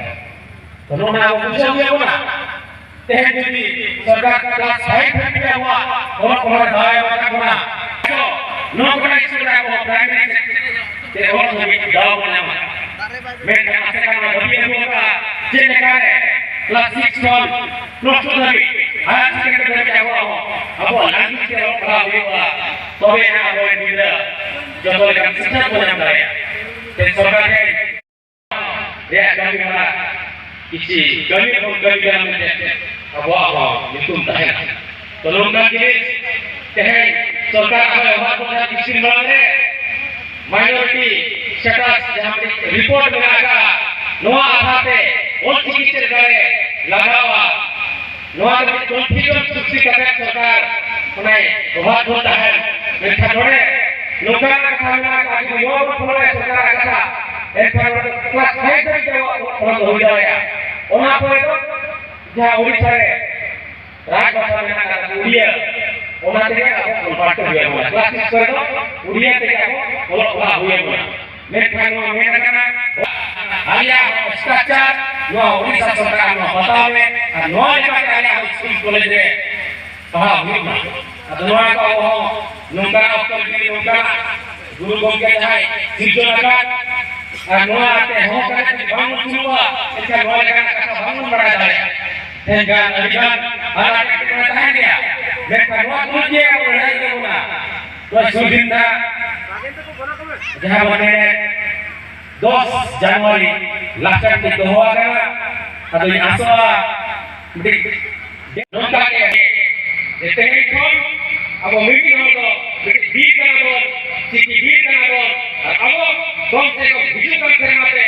ᱛᱚ, ᱱᱚᱣᱟ ᱟᱵᱚ ᱵᱩᱡᱷᱟᱹᱣ ᱜᱮᱭᱟ ᱵᱚᱱ ᱱᱟᱜ᱾ ᱛᱮᱦᱮᱧ ᱡᱩᱫᱤ ᱥᱚᱨᱠᱟᱨ ᱠᱞᱟᱥ ᱯᱷᱟᱭᱤᱵᱷ ᱫᱷᱟᱹᱵᱤᱡ ᱛᱮ ᱟᱵᱚᱣᱟᱜ ᱚᱞᱚᱜ ᱯᱟᱲᱦᱟᱣ ᱨᱮ ᱫᱟᱣ ᱮ ᱮᱢ ᱟᱠᱟᱫ ᱵᱚᱱᱟ, ᱛᱚ, ᱱᱚᱣᱟ ᱠᱚᱨᱮ ᱥᱠᱩᱞ ᱨᱮ ᱟᱵᱚ ᱯᱨᱟᱭᱢᱟᱨᱤ ᱛᱮ ᱚᱞ ᱫᱷᱟᱹᱵᱤᱡ ᱫᱟᱣ ᱵᱚᱱ ᱧᱟᱢᱟ᱾ ᱢᱮᱱᱠᱷᱟᱱ ᱟᱥᱮᱠᱟ ᱱᱚᱣᱟ ᱵᱟᱹᱵᱤ ᱟᱹᱜᱩ ᱟᱠᱟᱫ ᱪᱮᱫ ᱞᱮᱠᱟᱨᱮ ᱠᱞᱟᱥ ᱥᱤᱠᱥ ᱠᱷᱚᱱ ᱯᱞᱟᱥ ᱴᱩ ᱫᱷᱟᱹᱵᱤᱡ ᱦᱟᱭᱟᱨ ᱥᱮᱠᱮᱱᱰᱟᱨᱤ ᱫᱷᱟᱹᱵᱤᱡ ᱟᱵᱚ ᱦᱚᱸ ᱟᱵᱚᱣᱟᱜ ᱞᱟᱝᱜᱩᱭᱮᱡᱽ ᱛᱮ ᱚᱞᱚᱜ ᱯᱟᱲᱦᱟᱣ ᱦᱩᱭᱩᱜᱼᱟ, ᱛᱚᱵᱮ ᱮᱱᱟᱝ ᱟᱵᱚᱨᱮᱱ ᱜᱤᱫᱽᱨᱟᱹ ᱡᱚᱛᱚ ᱞᱮᱠᱟᱱ ᱥᱤᱠᱷᱱᱟᱹᱛ ᱠᱚ ᱧᱟᱢ ᱫᱟᱲᱮᱭᱟᱜᱼᱟ᱾ ᱛᱮ ᱥᱚᱨᱠᱟᱨ ᱴᱷᱮᱱ ᱨᱮᱭᱟᱜ ᱠᱟᱹᱢᱤ ᱦᱚᱨᱟ ᱠᱤᱪᱷᱤ ᱠᱟᱹᱢᱤ ᱵᱚᱱ ᱠᱟᱹᱢᱤ ᱠᱟᱱᱟ ᱢᱮᱱᱛᱮ ᱟᱵᱚᱣᱟᱜ ᱦᱚᱸ ᱧᱩᱛᱩᱢ ᱛᱟᱦᱮᱱᱟ᱾ ᱛᱚ, ᱱᱚᱝᱠᱟᱱ ᱡᱤᱱᱤᱥ ᱛᱮᱦᱮᱧ ᱥᱚᱨᱠᱟᱨ ᱟᱵᱚᱭ ᱦᱚᱦᱚ ᱟᱵᱚᱱᱟ ᱠᱤᱪᱷᱩ ᱫᱤᱱ ᱢᱟᱲᱟᱝ ᱨᱮ, minority status ᱡᱟᱦᱟᱸ ᱢᱤᱫᱴᱤᱡ report ᱢᱮᱱᱟᱜ ᱟᱠᱟᱫᱼᱟ, ᱱᱚᱣᱟ ᱟᱫᱷᱟᱨ ᱛᱮ ᱚᱞ ᱪᱤᱠᱤ ᱪᱮᱫ ᱞᱮᱠᱟᱨᱮ ᱞᱟᱜᱟᱣᱟ, ᱱᱚᱣᱟ ᱫᱚ ᱢᱤᱫ confusion ᱥᱨᱤᱥᱴᱤ ᱠᱟᱛᱮ ᱥᱚᱨᱠᱟᱨ ᱚᱱᱟᱭ ᱦᱚᱦᱚ ᱟᱵᱚᱱ ᱛᱟᱦᱮᱸᱫ᱾ ᱢᱮᱱᱠᱷᱟᱱ ᱱᱚᱰᱮ ᱱᱚᱝᱠᱟᱱᱟᱜ ᱠᱟᱛᱷᱟ ᱢᱮᱱᱟᱜ ᱟᱠᱟᱫᱼᱟ, ᱡᱩᱫᱤ ᱱᱚᱣᱟ ᱵᱚᱱ ᱯᱷᱚᱞᱚᱭᱟ ᱥᱚᱨᱠᱟᱨᱟᱜ ᱠᱟᱛᱷᱟ, ᱮᱱᱠᱷᱟᱱ ᱱᱚᱰᱮ ᱠᱞᱟᱥ ᱯᱷᱟᱭᱤᱵᱷ ᱫᱷᱟᱹᱵᱤᱡ ᱛᱮ ᱚᱞᱚᱜ ᱯᱟᱲᱦᱟᱣ ᱫᱚ ᱦᱩᱭ ᱫᱟᱲᱮᱭᱟᱜᱼᱟ᱾ ᱚᱱᱟ ᱯᱚᱨᱮ ᱫᱚ ᱡᱟᱦᱟᱸ ᱳᱰᱤᱥᱟ ᱨᱮ ᱨᱟᱡᱽ ᱵᱷᱟᱥᱟ ᱢᱮᱱᱟᱜ ᱠᱟᱫᱟ ᱩᱲᱤᱭᱟ, ᱚᱱᱟ ᱛᱮᱜᱮ ᱟᱵᱚ ᱚᱞ ᱯᱟᱲᱦᱟᱣ ᱦᱩᱭ ᱟᱵᱚᱱᱟ᱾ ᱠᱞᱟᱥ ᱥᱤᱠᱥ ᱠᱚᱨᱮ ᱫᱚ ᱩᱲᱤᱭᱟ ᱛᱮᱜᱮ ᱟᱵᱚ ᱚᱞᱚᱜ ᱯᱟᱲᱦᱟᱣ ᱦᱩᱭ ᱟᱵᱚᱱᱟ᱾ ᱢᱮᱱᱠᱷᱟᱱ ᱱᱚᱣᱟ ᱢᱮᱱ ᱟᱠᱟᱱᱟ, ᱟᱞᱮᱭᱟᱜ ᱦᱚᱸ structure ᱱᱚᱣᱟ ᱳᱰᱤᱥᱟ ᱥᱚᱨᱠᱟᱨ ᱱᱚᱣᱟ ᱵᱟᱛᱟᱣ ᱢᱮ, ᱟᱨ ᱱᱚᱣᱟ ᱞᱮᱠᱟᱛᱮ ᱟᱞᱮᱭᱟᱜ ᱦᱚᱸ ᱥᱠᱩᱞ ᱠᱚᱞᱮᱡᱽ ᱨᱮ ᱯᱟᱲᱦᱟᱣ ᱦᱩᱭᱩᱜ ᱢᱟ᱾ ᱟᱫᱚ ᱱᱚᱣᱟ ᱫᱚ ᱟᱵᱚ ᱦᱚᱸ ᱱᱚᱝᱠᱟᱱᱟᱜ ᱚᱠᱛᱚ ᱨᱮ ᱱᱚᱝᱠᱟᱱᱟᱜ ᱜᱩᱨᱩ ᱜᱚᱢᱠᱮ ᱡᱟᱦᱟᱸᱭ ᱥᱤᱨᱡᱚᱱ ᱟᱠᱟᱫ, ᱟᱨ ᱱᱚᱣᱟ ᱛᱮ ᱦᱚᱸ ᱠᱟᱛᱮ ᱡᱩᱫᱤ ᱵᱟᱝ ᱵᱚᱱ ᱥᱩᱨᱩᱜᱼᱟ, ᱮᱱᱠᱷᱟᱱ ᱱᱚᱣᱟ ᱞᱮᱠᱟᱱᱟᱜ ᱠᱟᱛᱷᱟ ᱵᱟᱝ ᱵᱚᱱ ᱵᱟᱲᱟᱭ ᱫᱟᱲᱮᱭᱟᱜᱼᱟ᱾ ᱮᱱᱠᱷᱟᱱ ᱟᱹᱰᱤᱜᱟᱱ ᱟᱱᱟᱴ ᱮᱴᱠᱮᱴᱚᱬᱮ ᱛᱟᱦᱮᱱ ᱜᱮᱭᱟ, ᱢᱮᱱᱠᱷᱟᱱ ᱱᱚᱣᱟ ᱠᱚ ᱪᱮᱫ ᱟᱵᱚ ᱞᱟᱹᱲᱦᱟᱹᱭ ᱛᱟᱵᱚᱱᱟ? ᱱᱚᱣᱟ ᱥᱩᱨ ᱫᱤᱱ ᱫᱷᱟᱨᱟ ᱡᱟᱦᱟᱸ ᱵᱚᱱ ᱢᱮᱱᱮᱫ ᱫᱚᱥ ᱡᱟᱱᱩᱣᱟᱨᱤ ᱞᱟᱠᱪᱟᱨ ᱠᱚ ᱫᱚᱦᱚ ᱟᱠᱟᱱᱟ᱾ ᱟᱫᱚᱧ ᱟᱥᱚᱜᱼᱟ ᱢᱤᱫᱴᱤᱡ ᱱᱚᱝᱠᱟ ᱜᱮ ᱡᱮ ᱛᱮᱦᱮᱧ ᱠᱷᱚᱱ ᱟᱵᱚ ᱢᱤᱢᱤᱫ ᱦᱚᱲ ᱫᱚ ᱢᱤᱫᱴᱤᱡ ᱵᱤᱨ ᱠᱟᱱᱟ ᱵᱚᱱ, ᱪᱤᱠᱤ ᱵᱤᱨ ᱠᱟᱱᱟ ᱵᱚᱱ, ᱟᱨ ᱟᱵᱚ ᱠᱚᱢ ᱥᱮ ᱠᱚᱢ ᱦᱤᱡᱩᱜ ᱠᱟᱱ ᱥᱮᱨᱢᱟ ᱛᱮ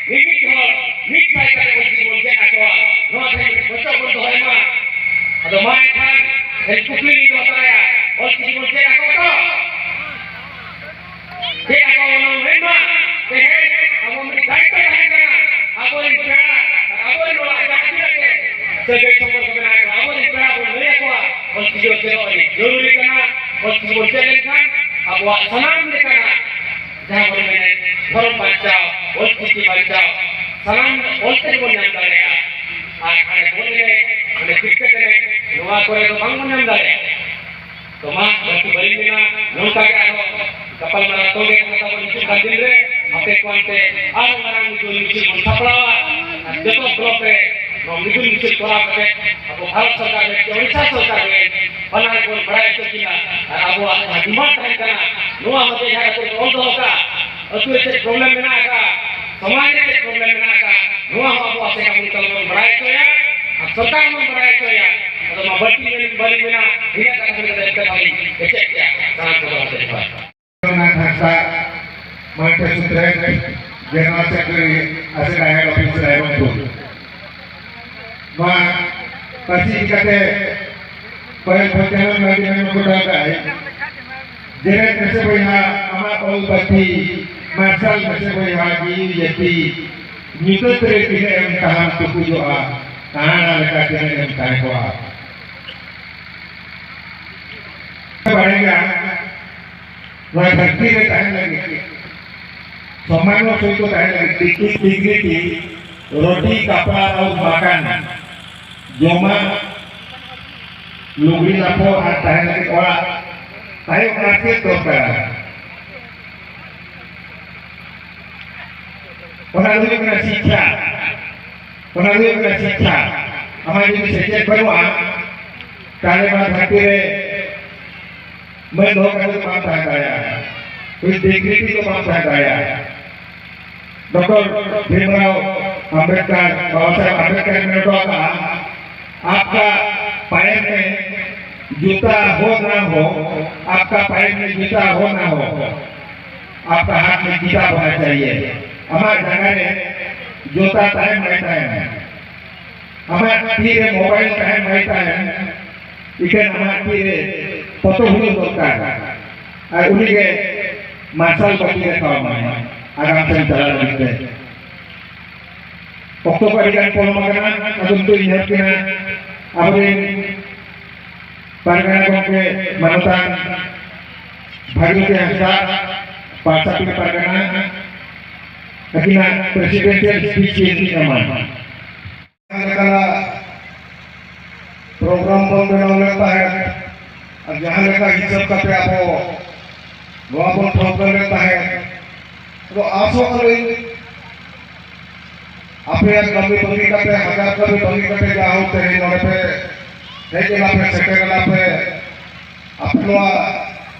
ᱢᱤᱢᱤᱫ ᱦᱚᱲ ᱢᱤᱫ ᱥᱟᱭ ᱠᱟᱛᱮ ᱚᱞ ᱪᱤᱠᱤ ᱵᱚᱱ ᱪᱮᱫ ᱟᱠᱚᱣᱟ᱾ ᱱᱚᱣᱟ ᱛᱮᱦᱮᱧ ᱢᱤᱫᱴᱤᱡ ᱵᱚᱪᱚᱜ ᱵᱚᱱ ᱫᱚᱦᱚᱭ ᱢᱟ᱾ ᱟᱫᱚ ᱢᱟ ᱮᱱᱠᱷᱟᱱ ᱛᱮᱦᱮᱧ ᱠᱩᱠᱞᱤ ᱞᱤᱧ ᱫᱚᱦᱚ ᱛᱚᱨᱟᱭᱟ, ᱚᱞ ᱪᱤᱠᱤ ᱵᱚᱱ ᱪᱮᱫ ᱟᱠᱚᱣᱟ ᱛᱚ? ᱪᱮᱫ ᱟᱠᱚ ᱚᱱᱟ ᱢᱮᱱ ᱢᱟ᱾ ᱛᱮᱦᱮᱧ ᱟᱵᱚ ᱢᱤᱫᱴᱤᱡ ᱫᱟᱭᱤᱛᱛᱚ ᱛᱟᱦᱮᱸ ᱠᱟᱱᱟ, ᱟᱵᱚᱨᱮᱱ ᱯᱮᱲᱟ, ᱟᱵᱚᱨᱮᱱ ᱚᱲᱟᱜ ᱡᱟᱦᱟᱸ ᱛᱤᱱᱟᱹᱜ ᱜᱮ ᱥᱟᱹᱜᱟᱹᱭ ᱥᱚᱢᱯᱚᱨᱠᱚ ᱢᱮᱱᱟᱜ ᱠᱚᱣᱟ, ᱟᱵᱚᱨᱮᱱ ᱯᱮᱲᱟ ᱵᱚᱱ ᱞᱟᱹᱭ ᱟᱠᱚᱣᱟ, ᱚᱞ ᱪᱤᱠᱤ ᱫᱚ ᱪᱮᱫᱚᱜ ᱟᱹᱰᱤ ᱡᱚᱨᱩᱨᱤ ᱠᱟᱱᱟ᱾ ᱚᱞ ᱪᱤᱠᱤ ᱵᱚᱱ ᱪᱮᱫ ᱞᱮᱱᱠᱷᱟᱱ ᱟᱵᱚᱣᱟᱜ ᱥᱟᱱᱟᱢ ᱞᱮᱠᱟᱱᱟᱜ ᱡᱟᱦᱟᱸ ᱵᱚᱱ ᱢᱮᱱᱮᱫ ᱫᱷᱚᱨᱚᱢ ᱵᱟᱧᱪᱟᱣ, ᱚᱞ ᱪᱤᱠᱤ ᱵᱟᱧᱪᱟᱣ, ᱥᱟᱱᱟᱢ ᱚᱞ ᱛᱮᱜᱮ ᱵᱚᱱ ᱧᱟᱢ ᱫᱟᱲᱮᱭᱟᱜᱼᱟ᱾ ᱟᱨ ᱦᱟᱸᱰᱮ ᱵᱚᱞ ᱮᱱᱮᱡ, ᱦᱟᱸᱰᱮ ᱠᱨᱤᱠᱮᱴ ᱮᱱᱮᱡ, ᱱᱚᱣᱟ ᱠᱚᱨᱮ ᱫᱚ ᱵᱟᱝ ᱵᱚᱱ ᱧᱟᱢ ᱫᱟᱲᱮᱭᱟᱜᱼᱟ᱾ ᱛᱚ ᱢᱟ, ᱵᱟᱹᱲᱛᱤ ᱵᱟᱹᱞᱤᱧ ᱢᱮᱱᱟ, ᱱᱚᱝᱠᱟ ᱜᱮ ᱟᱨᱦᱚᱸ ᱜᱟᱯᱟᱞᱢᱟᱨᱟᱣ ᱛᱚᱸᱜᱮ ᱠᱟᱛᱷᱟ ᱛᱟᱵᱚᱱ ᱦᱤᱡᱩᱜ ᱠᱟᱱ ᱫᱤᱱ ᱨᱮ ᱟᱯᱮ ᱠᱚ ᱟᱱᱛᱮ ᱟᱨ ᱢᱟᱨᱟᱝ ᱢᱤᱫ ᱢᱤᱪᱷᱤᱞ ᱵᱚᱱ ᱥᱟᱯᱲᱟᱣᱟ᱾ ᱟᱨ ᱡᱚᱛᱚ ᱵᱞᱚᱠ ᱨᱮ ᱱᱚᱣᱟ ᱢᱤᱫᱩᱱ ᱢᱤᱪᱷᱤᱞ ᱠᱚᱨᱟᱣ ᱠᱟᱛᱮ ᱟᱵᱚ ᱵᱷᱟᱨᱚᱛ ᱥᱚᱨᱠᱟᱨ ᱨᱮ, ᱳᱰᱤᱥᱟ ᱥᱚᱨᱠᱟᱨ ᱨᱮ ᱵᱟᱱᱟᱨ ᱵᱚᱱ ᱵᱟᱲᱟᱭ ᱦᱚᱪᱚ ᱠᱤᱱᱟ᱾ ᱟᱨ ᱟᱵᱚᱣᱟᱜ ᱡᱟᱦᱟᱸ ᱰᱤᱢᱟᱱᱰ ᱛᱟᱦᱮᱸ ᱠᱟᱱᱟ, ᱱᱚᱣᱟ ᱦᱚᱸ ᱡᱮ ᱡᱟᱦᱟᱸ ᱠᱚ ᱚᱞ ᱫᱚᱦᱚ ᱠᱟᱜᱼᱟ, ᱟᱹᱛᱩ ᱨᱮ ᱪᱮᱫ ᱯᱨᱚᱵᱞᱮᱢ ᱢᱮᱱᱟᱜ ᱟᱠᱟᱫ, ᱥᱚᱢᱟᱡᱽ ᱨᱮ ᱪᱮᱫ ᱯᱨᱚᱵᱞᱮᱢ ᱢᱮᱱᱟᱜ ᱟᱠᱟᱫ, ᱱᱚᱣᱟ ᱦᱚᱸ ᱟᱵᱚ ᱟᱥᱮᱠᱟ ᱢᱚᱱᱤ ᱛᱟᱞᱟ ᱵᱚᱱ ᱵᱟᱲᱟᱭ ᱦᱚᱪᱚᱭᱟ ᱟᱨ ᱥᱚᱨᱠᱟᱨ ᱦᱚᱸ ᱵᱟᱲᱟᱭ ᱦᱚᱪᱚᱭᱟ᱾ ᱟᱫᱚ ᱢᱟ ᱵᱟᱹᱲᱛᱤ ᱢᱮᱱ ᱵᱟᱹᱞᱤᱧ ᱢᱮᱱᱟ, ᱱᱤᱱᱟᱹᱜ ᱠᱟᱛᱷᱟ ᱢᱮᱱ ᱠᱟᱛᱮ ᱮᱱᱛᱮ ᱵᱟᱹᱞᱤᱧ ᱠᱮᱪᱮᱫ ᱠᱮᱜᱼᱟ᱾ ᱥᱟᱱᱟᱢ ᱠᱚ ᱡᱚᱦᱟᱨ ᱡᱚᱦᱟᱨ᱾ ᱨᱮᱱᱟᱜ ᱜᱷᱟᱥᱟ ᱢᱚᱱᱤᱯᱩᱨ ᱥᱩᱛᱨᱮ ᱡᱮᱱᱟᱨᱟᱞ ᱥᱮᱠᱨᱮᱴᱟᱨᱤ ᱟᱥᱮᱠᱟ ᱦᱮᱰ ᱚᱯᱷᱤᱥ ᱨᱟᱭᱨᱚᱝᱯᱩᱨ᱾ ᱱᱚᱣᱟ ᱯᱟᱹᱨᱥᱤ ᱤᱫᱤ ᱠᱟᱛᱮ ᱯᱟᱹᱦᱤᱞ ᱯᱚᱧᱪᱟᱱᱚᱱ ᱢᱟᱹᱨᱰᱤ ᱢᱮᱱ ᱜᱚᱴᱟ ᱠᱟᱜᱼᱟᱭ, ᱡᱮᱨᱮᱫ ᱢᱮᱥᱮ ᱵᱚᱭᱦᱟ ᱟᱢᱟᱜ ᱚᱞ ᱯᱟᱹᱛᱷᱤ, ᱢᱟᱨᱥᱟᱞ ᱢᱮᱥᱮ ᱵᱚᱭᱦᱟ ᱡᱤᱣᱤ ᱡᱟᱹᱛᱤ, ᱧᱩᱛᱟᱹᱛ ᱨᱮ ᱛᱤᱱᱟᱹᱜ ᱮᱢ ᱛᱟᱦᱟᱢ ᱛᱩᱠᱩᱡᱚᱜᱼᱟ, ᱛᱟᱦᱟᱱᱟ ᱞᱮᱠᱟ ᱛᱤᱱᱟᱹᱜ ᱮᱢ ᱛᱟᱦᱮᱸ ᱠᱚᱜᱼᱟ᱾ ᱯᱟᱲᱮᱜᱟ, ᱱᱚᱣᱟ ᱫᱷᱟᱹᱨᱛᱤ ᱨᱮ ᱛᱟᱦᱮᱱ ᱞᱟᱹᱜᱤᱫ, ᱥᱚᱢᱢᱟᱱ ᱥᱚᱦᱤᱛ ᱛᱟᱦᱮᱱ ᱞᱟᱹᱜᱤᱫ, ᱰᱤᱜᱽᱱᱤᱴᱤ, ᱨᱳᱴᱤ, ᱠᱟᱯᱲᱟ ᱟᱨ ᱢᱟᱠᱟᱱ, ᱡᱚᱢᱟᱜ, ᱞᱩᱜᱽᱲᱤ ᱞᱟᱯᱚ ᱟᱨ ᱛᱟᱦᱮᱱ ᱞᱟᱹᱜᱤᱫ ᱚᱲᱟᱜ, ᱛᱟᱭᱚᱢ ᱟᱨ ᱪᱮᱫ ᱫᱚᱨᱠᱟᱨᱟ? ᱚᱱᱟ ᱫᱚ ᱦᱩᱭᱩᱜ ᱠᱟᱱᱟ ᱥᱤᱠᱠᱷᱟ᱾ ᱚᱱᱟ ᱫᱚ ᱦᱩᱭᱩᱜ ᱠᱟᱱᱟ ᱥᱤᱠᱠᱷᱟ᱾ ᱟᱢᱟᱜ ᱡᱩᱫᱤ ᱥᱮᱪᱮᱫ ᱵᱟᱹᱱᱩᱜᱼᱟ, ᱛᱟᱦᱞᱮ ᱱᱚᱣᱟ ᱫᱷᱟᱹᱨᱛᱤ ᱨᱮ ᱢᱟᱹᱱ ᱫᱚᱦᱚ ᱠᱟᱛᱮ ᱫᱚ ᱵᱟᱢ ᱛᱟᱦᱮᱸ ᱫᱟᱲᱮᱭᱟᱜᱼᱟ, ᱠᱳᱱᱳ ᱰᱤᱜᱽᱱᱤᱴᱤ ᱫᱚ ᱵᱟᱢ ᱛᱟᱦᱮᱸ ᱫᱟᱲᱮᱭᱟᱜᱼᱟ᱾ ᱰᱚᱠᱴᱚᱨ ᱵᱷᱤᱢᱨᱟᱣ ᱟᱢᱵᱮᱫᱠᱟᱨ, ᱵᱟᱵᱟ ᱥᱟᱦᱮᱵᱽ ᱟᱢᱵᱮᱫᱠᱟᱨ ᱢᱮᱱ ᱦᱚᱴᱚ ᱟᱠᱟᱫᱼᱟ, "आपका पैर में जूता हो ना हो, आपका पैर में जूता हो ना हो, आपका हाथ में गीता होना चाहिए।" ᱟᱢᱟᱜ ᱡᱟᱸᱜᱟ ᱨᱮ ᱡᱩᱛᱟ ᱛᱟᱦᱮᱱ ᱢᱟᱭ ᱛᱟᱦᱮᱱ, ᱟᱢᱟᱜ ᱛᱤ ᱨᱮ ᱢᱳᱵᱟᱭᱤᱞ ᱛᱟᱦᱮᱱ ᱢᱟᱭ ᱛᱟᱦᱮᱱ, ᱤᱠᱷᱟᱹᱱ ᱟᱢᱟᱜ ᱛᱤ ᱨᱮ ᱯᱚᱛᱚᱵ ᱦᱩᱭᱩᱜ ᱫᱚᱨᱠᱟᱨ᱾ ᱟᱨ ᱩᱱᱤ ᱜᱮ ᱢᱟᱨᱥᱟᱞ ᱵᱟᱹᱛᱤ ᱫᱮᱠᱷᱟᱣ ᱟᱢᱟᱭ ᱟᱜᱟᱢ ᱥᱮᱱ ᱪᱟᱞᱟᱣ ᱞᱟᱹᱜᱤᱫ ᱛᱮ᱾ ᱚᱠᱛᱚ ᱠᱚ ᱟᱹᱰᱤ ᱜᱟᱱ ᱯᱚᱞᱚᱢ ᱟᱠᱟᱱᱟ, ᱟᱫᱚ ᱱᱤᱛᱚᱜ ᱤᱧ ᱱᱮᱦᱚᱨ ᱠᱤᱱᱟ ᱟᱵᱚᱨᱮᱱ ᱯᱟᱨᱜᱟᱱᱟ ᱜᱚᱢᱠᱮ ᱢᱟᱱᱚᱛᱟᱱ ᱵᱷᱟᱜᱤᱨᱚᱛᱷᱤ ᱦᱟᱸᱥᱫᱟ, ᱯᱟᱨᱥᱟᱯᱤᱴ ᱯᱟᱨᱜᱟᱱᱟ, ᱟᱹᱠᱤᱱᱟᱜ ᱯᱨᱮᱥᱤᱰᱮᱱᱥᱤᱭᱟᱞ ᱥᱯᱤᱪ ᱠᱤᱱ ᱮᱢᱟ᱾ ᱡᱟᱦᱟᱸ ᱞᱮᱠᱟᱱᱟᱜ ᱯᱨᱳᱜᱨᱟᱢ ᱵᱚᱱ ᱵᱮᱱᱟᱣ ᱞᱮᱫ ᱛᱟᱦᱮᱸᱫ ᱟᱨ ᱡᱟᱦᱟᱸ ᱞᱮᱠᱟ ᱦᱤᱥᱟᱹᱵ ᱠᱟᱛᱮ ᱟᱵᱚ ᱱᱚᱣᱟ ᱵᱚᱱ ᱴᱷᱟᱹᱣᱠᱟᱹ ᱞᱮᱫ ᱛᱟᱦᱮᱸᱫ, ᱟᱫᱚ ᱟᱥᱚᱜ ᱠᱟᱹᱱᱟᱹᱧ ᱟᱯᱮᱭᱟᱜ ᱠᱟᱹᱢᱤ ᱵᱟᱹᱜᱤ ᱠᱟᱛᱮ, ᱦᱟᱡᱟᱨ ᱠᱟᱹᱢᱤ ᱵᱟᱹᱜᱤ ᱠᱟᱛᱮ ᱡᱟ ᱦᱳᱠ ᱛᱮᱦᱮᱧ ᱱᱚᱰᱮ ᱯᱮ ᱦᱮᱡ ᱮᱱᱟ ᱯᱮ, ᱥᱮᱴᱮᱨ ᱮᱱᱟ ᱯᱮ, ᱟᱯᱮ ᱱᱚᱣᱟ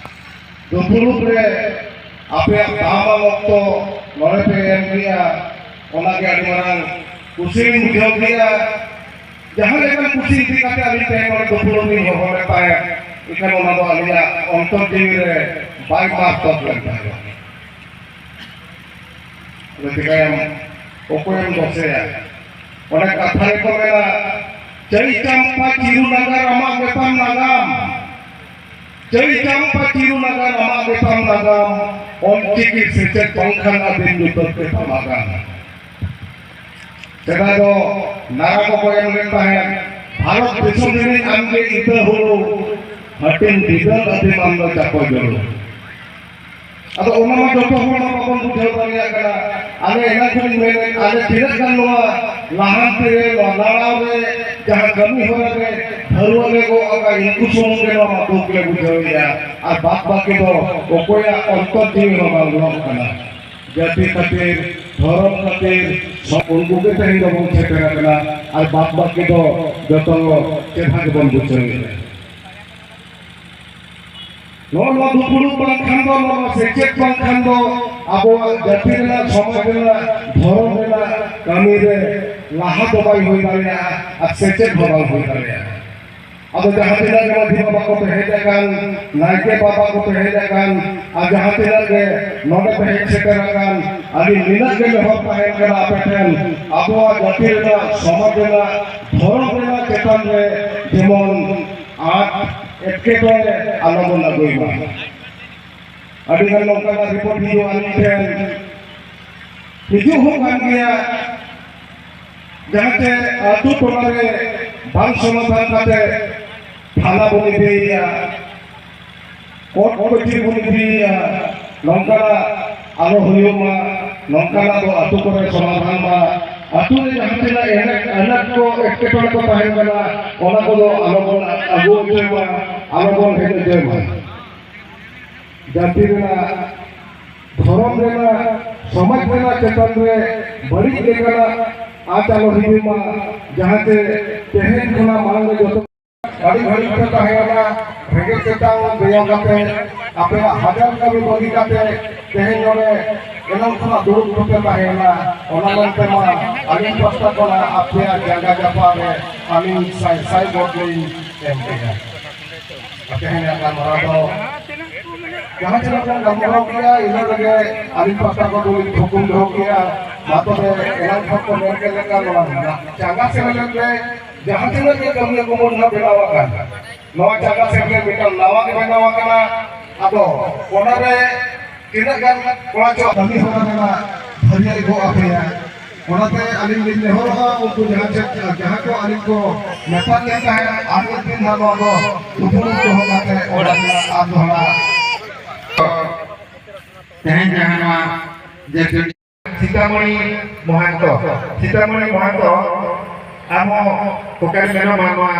ᱫᱩᱯᱩᱲᱩᱵ ᱨᱮ ᱟᱯᱮᱭᱟᱜ ᱫᱟᱢᱟᱱ ᱚᱠᱛᱚ ᱱᱚᱰᱮ ᱯᱮ ᱮᱢ ᱠᱮᱜᱼᱟ, ᱚᱱᱟᱜᱮ ᱟᱹᱰᱤ ᱢᱟᱨᱟᱝ ᱠᱩᱥᱤᱧ ᱵᱩᱡᱷᱟᱹᱣ ᱠᱮᱜᱼᱟ᱾ ᱡᱟᱦᱟᱸ ᱞᱮᱠᱟᱱ ᱠᱩᱥᱤ ᱤᱫᱤ ᱠᱟᱛᱮ ᱟᱹᱞᱤᱧ ᱛᱮᱦᱮᱧ ᱱᱚᱰᱮ ᱫᱩᱯᱩᱲᱩᱵ ᱞᱤᱧ ᱦᱚᱦᱚ ᱞᱮᱫ ᱛᱟᱦᱮᱸᱫ, ᱮᱱᱠᱷᱟᱱ ᱚᱱᱟ ᱫᱚ ᱟᱹᱞᱤᱧᱟᱜ ᱚᱱᱛᱚᱨ ᱡᱤᱣᱤ ᱨᱮ ᱵᱟᱭ ᱢᱟᱨᱛᱚᱠ ᱞᱮᱱ ᱛᱟᱦᱮᱸᱫ᱾ ᱟᱫᱚ ᱪᱤᱠᱟᱹᱭᱟᱢ, ᱚᱠᱚᱭᱮᱢ ᱫᱚᱥᱮᱭᱟ? ᱚᱱᱮ ᱠᱟᱛᱷᱟ ᱨᱮᱠᱚ ᱢᱮᱱᱟ, "ᱪᱟᱹᱭ ᱪᱟᱢᱯᱟ ᱪᱤᱨᱩ ᱱᱟᱜᱟᱨ ᱟᱢᱟᱜ ᱢᱮᱛᱟᱢ ᱱᱟᱜᱟᱢ, ᱪᱟᱹᱭ ᱪᱟᱢᱯᱟ ᱪᱤᱨᱩ ᱱᱟᱜᱟᱨ ᱟᱢᱟᱜ ᱢᱮᱛᱟᱢ ᱱᱟᱜᱟᱢ, ᱚᱞᱪᱤᱠᱤ ᱥᱮᱪᱮᱫ ᱵᱟᱝᱠᱷᱟᱱ ᱟᱹᱫᱤᱢ ᱧᱩᱛᱟᱹᱛ ᱜᱮᱛᱟᱢ ᱟᱜᱟᱢ᱾" ᱥᱮᱫᱟᱭ ᱫᱚ ᱱᱟᱨᱟ ᱠᱚᱠᱚ ᱮᱢ ᱞᱮᱱ ᱛᱟᱦᱮᱸᱫ, "ᱵᱷᱟᱨᱚᱛ ᱫᱤᱥᱚᱢ ᱨᱤᱱᱤᱡ ᱟᱢᱜᱮ ᱤᱛᱟᱹ ᱦᱩᱲᱩ, ᱦᱟᱹᱴᱤᱧ ᱵᱤᱫᱟᱹᱞ ᱟᱹᱫᱤᱢᱟᱱ ᱫᱚ ᱪᱟᱯᱚ ᱡᱚᱲᱩ᱾ ᱟᱫᱚ ᱚᱱᱟ ᱢᱟ ᱡᱚᱛᱚ ᱦᱚᱲ ᱢᱟ ᱵᱟᱵᱚᱱ ᱵᱩᱡᱷᱟᱹᱣ ᱫᱟᱲᱮᱭᱟᱜ ᱠᱟᱱᱟ᱾ ᱟᱞᱮ ᱮᱱᱟᱝ ᱠᱷᱚᱱᱤᱧ ᱢᱮᱱᱮᱫ, ᱟᱞᱮ ᱛᱤᱱᱟᱹᱜ ᱜᱟᱱ ᱱᱚᱣᱟ ᱞᱟᱦᱟᱱᱛᱤ ᱨᱮ, ᱱᱚᱣᱟ ᱞᱟᱲᱟᱣ ᱨᱮ, ᱡᱟᱦᱟᱸ ᱠᱟᱹᱢᱤ ᱦᱚᱨᱟ ᱨᱮ ᱵᱷᱟᱹᱨᱣᱟᱹ ᱞᱮ ᱜᱚᱜ ᱟᱠᱟᱫ, ᱩᱱᱠᱩ ᱥᱩᱢᱩᱝ ᱜᱮ ᱱᱚᱣᱟ ᱢᱟ ᱫᱩᱠ ᱞᱮ ᱵᱩᱡᱷᱟᱹᱣᱮᱫᱼᱟ᱾ ᱟᱨ ᱵᱟᱫ ᱵᱟᱹᱠᱤ ᱫᱚ ᱚᱠᱚᱭᱟᱜ ᱚᱱᱛᱚᱨ ᱡᱤᱣᱤ ᱦᱚᱸ ᱵᱟᱝ ᱞᱚᱜ ᱠᱟᱱᱟ᱾ ᱡᱟᱹᱛᱤ ᱠᱷᱟᱹᱛᱤᱨ, ᱫᱷᱚᱨᱚᱢ ᱠᱷᱟᱹᱛᱤᱨ, ᱥᱚ-, ᱩᱱᱠᱩ ᱜᱮ ᱛᱮᱦᱮᱧ ᱫᱚᱵᱚᱱ ᱥᱮᱴᱮᱨ ᱟᱠᱟᱱᱟ᱾ ᱟᱨ ᱵᱟᱫ ᱵᱟᱹᱠᱤ ᱫᱚ ᱡᱚᱛᱚ ᱪᱮᱫ ᱦᱚᱸ ᱜᱮᱵᱚᱱ ᱵᱩᱡᱷᱟᱹᱣᱮᱫᱼᱟ᱾ ᱱᱚᱜᱼᱚ ᱱᱚᱣᱟ ᱫᱩᱯᱲᱩᱵ ᱵᱟᱝᱠᱷᱟᱱ ᱫᱚ, ᱱᱚᱣᱟ ᱥᱮᱪᱮᱫ ᱵᱟᱝᱠᱷᱟᱱ ᱫᱚ ᱟᱵᱚᱣᱟᱜ ᱡᱟᱹᱛᱤ ᱨᱮᱱᱟᱜ, ᱥᱚᱢᱟᱡᱽ ᱨᱮᱱᱟᱜ, ᱫᱷᱚᱨᱚᱢ ᱨᱮᱱᱟᱜ ᱠᱟᱹᱢᱤ ᱨᱮ ᱞᱟᱦᱟ ᱫᱚ ᱵᱟᱭ ᱦᱩᱭ ᱫᱟᱲᱮᱭᱟᱜᱼᱟ ᱟᱨ ᱥᱮᱪᱮᱫ ᱦᱚᱸ ᱵᱟᱝ ᱦᱩᱭ ᱫᱟᱲᱮᱭᱟᱜᱼᱟ᱾ ᱟᱫᱚ ᱡᱟᱦᱟᱸ ᱛᱤᱱᱟᱹᱜ ᱜᱮ ᱢᱟᱹᱡᱷᱤ ᱵᱟᱵᱟ ᱠᱚ ᱯᱮ ᱦᱮᱡ ᱟᱠᱟᱱ, ᱱᱟᱭᱠᱮ ᱵᱟᱵᱟ ᱠᱚ ᱯᱮ ᱦᱮᱡ ᱟᱠᱟᱱ, ᱟᱨ ᱡᱟᱦᱟᱸ ᱛᱤᱱᱟᱹᱜ ᱜᱮ ᱱᱚᱰᱮ ᱯᱮ ᱦᱮᱡ ᱥᱮᱴᱮᱨ ᱟᱠᱟᱱ, ᱟᱹᱞᱤᱧ ᱱᱤᱱᱟᱹᱜ ᱜᱮ ᱱᱮᱦᱚᱨ ᱛᱟᱦᱮᱱ ᱠᱟᱱᱟ ᱟᱯᱮ ᱴᱷᱮᱱ, ᱟᱵᱚᱣᱟᱜ ᱡᱟᱹᱛᱤ ᱨᱮᱱᱟᱜ, ᱥᱚᱢᱟᱡᱽ ᱨᱮᱱᱟᱜ, ᱫᱷᱚᱨᱚᱢ ᱨᱮᱱᱟᱜ ᱪᱮᱛᱟᱱ ᱨᱮ ᱡᱮᱢᱚᱱ ᱟᱨ ᱮᱴᱠᱮᱴᱚᱬᱮ ᱟᱞᱚ ᱵᱚᱱ ᱟᱹᱜᱩᱭ ᱢᱟ᱾ ᱟᱹᱰᱤ ᱜᱟᱱ ᱱᱚᱝᱠᱟᱱᱟᱜ ᱨᱤᱯᱳᱨᱴ ᱦᱤᱡᱩᱜᱼᱟ ᱟᱹᱞᱤᱧ ᱴᱷᱮᱱ, ᱦᱤᱡᱩᱜ ᱦᱚᱸ ᱠᱟᱱ ᱜᱮᱭᱟ᱾ ᱡᱟᱦᱟᱸ ᱪᱮ ᱟᱹᱛᱩ ᱴᱚᱞᱟ ᱨᱮ ᱵᱟᱝ ᱥᱚᱢᱟᱫᱷᱟᱱ ᱠᱟᱛᱮ ᱛᱷᱟᱱᱟ ᱵᱚᱱ ᱤᱫᱤᱭᱮᱭᱟ, ᱠᱳᱨᱴ ᱠᱚᱪᱟᱹᱨᱤ ᱵᱚᱱ ᱤᱫᱤᱭᱮᱭᱟ, ᱱᱚᱝᱠᱟᱱᱟᱜ ᱟᱞᱚ ᱦᱩᱭᱩᱜ ᱢᱟ, ᱱᱚᱝᱠᱟᱱᱟᱜ ᱫᱚ ᱟᱹᱛᱩ ᱠᱚᱨᱮ ᱥᱚᱢᱟᱫᱷᱟᱱ ᱢᱟ᱾ ᱟᱹᱛᱩ ᱨᱮ ᱡᱟᱦᱟᱸ ᱛᱤᱱᱟᱹᱜ ᱮᱱᱮᱡ ᱟᱱᱟᱴ ᱠᱚ, ᱮᱴᱠᱮᱴᱚᱬᱮ ᱠᱚ ᱛᱟᱦᱮᱱ ᱠᱟᱱᱟ, ᱚᱱᱟ ᱠᱚᱫᱚ ᱟᱞᱚ ᱵᱚᱱ ᱟᱹᱜᱩ ᱦᱚᱪᱚᱭ ᱢᱟ, ᱟᱞᱚ ᱵᱚᱱ ᱦᱮᱡ ᱦᱚᱪᱚᱭ ᱢᱟ᱾ ᱡᱟᱹᱛᱤ ᱨᱮᱱᱟᱜ, ᱫᱷᱚᱨᱚᱢ ᱨᱮᱱᱟᱜ, ᱥᱚᱢᱟᱡᱽ ᱨᱮᱱᱟᱜ ᱪᱮᱛᱟᱱ ᱨᱮ ᱵᱟᱹᱲᱤᱡ ᱞᱮᱠᱟᱱᱟᱜ ᱟᱸᱪ ᱟᱞᱚ ᱦᱤᱡᱩᱜ ᱢᱟ, ᱡᱟᱦᱟᱸ ᱛᱮ ᱛᱮᱦᱮᱧ ᱠᱷᱚᱱᱟᱜ ᱢᱟᱲᱟᱝ ᱨᱮ ᱡᱚᱛᱚ ᱟᱹᱰᱤ ᱜᱷᱟᱹᱲᱤᱡ ᱯᱮ ᱛᱟᱦᱮᱸᱭᱮᱱᱟ, ᱨᱮᱸᱜᱮᱡ ᱛᱮᱛᱟᱝ ᱵᱮᱭᱟᱢ ᱠᱟᱛᱮ, ᱟᱯᱮᱭᱟᱜ ᱦᱟᱡᱟᱨ ᱠᱟᱹᱢᱤ ᱵᱟᱹᱜᱤ ᱠᱟᱛᱮ ᱛᱮᱦᱮᱧ ᱱᱚᱰᱮ ᱮᱱᱟᱝ ᱠᱷᱚᱱᱟᱜ ᱫᱩᱲᱩᱵ ᱠᱟᱛᱮ ᱛᱟᱦᱮᱸᱭᱮᱱᱟ᱾ ᱚᱱᱟ ᱢᱮᱱᱛᱮ ᱢᱟ ᱟᱹᱞᱤᱧ ᱯᱟᱥᱴᱟ ᱠᱷᱚᱱᱟᱜ ᱟᱯᱮᱭᱟᱜ ᱡᱟᱸᱜᱟ ᱡᱟᱯᱟᱜ ᱨᱮ ᱟᱹᱞᱤᱧ ᱥᱟᱭ ᱥᱟᱭ ᱜᱚᱰ ᱞᱤᱧ ᱮᱢ ᱠᱮᱫᱟ᱾ ᱛᱮᱦᱮᱧᱟᱜ ᱜᱟᱞᱢᱟᱨᱟᱣ ᱫᱚ ᱡᱟᱦᱟᱸ ᱛᱤᱱᱟᱹᱜ ᱵᱚᱱ ᱜᱟᱞᱢᱟᱨᱟᱣ ᱠᱮᱜᱼᱟ, ᱤᱱᱟᱹ ᱨᱮᱜᱮ ᱟᱹᱞᱤᱧ ᱯᱟᱥᱴᱟ ᱠᱷᱚᱱ ᱫᱚᱞᱤᱧ ᱛᱷᱩᱠᱩᱢ ᱫᱚᱦᱚ ᱠᱮᱜᱼᱟ᱾ ᱢᱟ ᱛᱚᱵᱮ, ᱮᱱᱟᱝ ᱠᱷᱚᱱ ᱠᱚ ᱢᱮᱱ ᱠᱮᱫ ᱞᱮᱠᱟ, ᱱᱚᱣᱟ ᱪᱟᱸᱜᱟ ᱥᱮᱱᱮᱞᱮᱫ ᱨᱮ ᱡᱟᱦᱟᱸ ᱛᱤᱱᱟᱹᱜ ᱜᱮ ᱠᱟᱹᱢᱤᱭᱟᱹ ᱠᱚᱵᱚᱱ ᱱᱟᱦᱟᱜ ᱵᱮᱱᱟᱣ ᱟᱠᱟᱱ, ᱱᱚᱣᱟ ᱪᱟᱸᱜᱟ ᱥᱮᱱᱮᱞᱮᱫ ᱢᱤᱫᱴᱟᱝ ᱱᱟᱣᱟ ᱜᱮ ᱵᱮᱱᱟᱣ ᱟᱠᱟᱱᱟ᱾ ᱟᱫᱚ ᱚᱱᱟᱨᱮ ᱛᱤᱱᱟᱹᱜ ᱜᱟᱱ ᱠᱚᱲᱟ ᱪᱚ ᱠᱟᱹᱢᱤ ᱦᱚᱨᱟ ᱨᱮᱱᱟᱜ ᱵᱷᱟᱹᱨᱭᱟᱹ ᱜᱚᱜ ᱟᱯᱮᱭᱟ᱾ ᱚᱱᱟᱛᱮ ᱟᱹᱞᱤᱧ ᱞᱤᱧ ᱱᱮᱦᱚᱨᱚᱜᱼᱟ, ᱩᱱᱠᱩ ᱡᱟᱦᱟᱸ ᱪᱮᱫ, ᱡᱟᱦᱟᱸ ᱠᱚ ᱟᱹᱞᱤᱧ ᱠᱚ ᱢᱮᱛᱟᱫ ᱞᱤᱧ ᱛᱟᱦᱮᱸᱫ, ᱟᱨ ᱢᱤᱫ ᱫᱤᱱ ᱱᱟᱦᱟᱜ ᱱᱚᱣᱟ ᱫᱚ ᱩᱯᱨᱩᱢ ᱫᱚᱦᱚ ᱠᱟᱛᱮ ᱚᱲᱟᱜ ᱨᱮᱱᱟᱜ ᱟᱨ ᱫᱚᱦᱲᱟ᱾ ᱛᱮᱦᱮᱧ ᱡᱟᱦᱟᱸ ᱱᱚᱣᱟ ᱡᱮ ᱥᱤᱛᱟᱢᱚᱬᱤ ᱢᱚᱦᱟᱱᱛᱚ, ᱥᱤᱛᱟᱢᱚᱬᱤ ᱢᱚᱦᱟᱱᱛᱚ, ᱟᱢ ᱦᱚᱸ ᱚᱠᱟᱨᱮ ᱢᱮᱱᱟᱢᱟ ᱱᱚᱣᱟ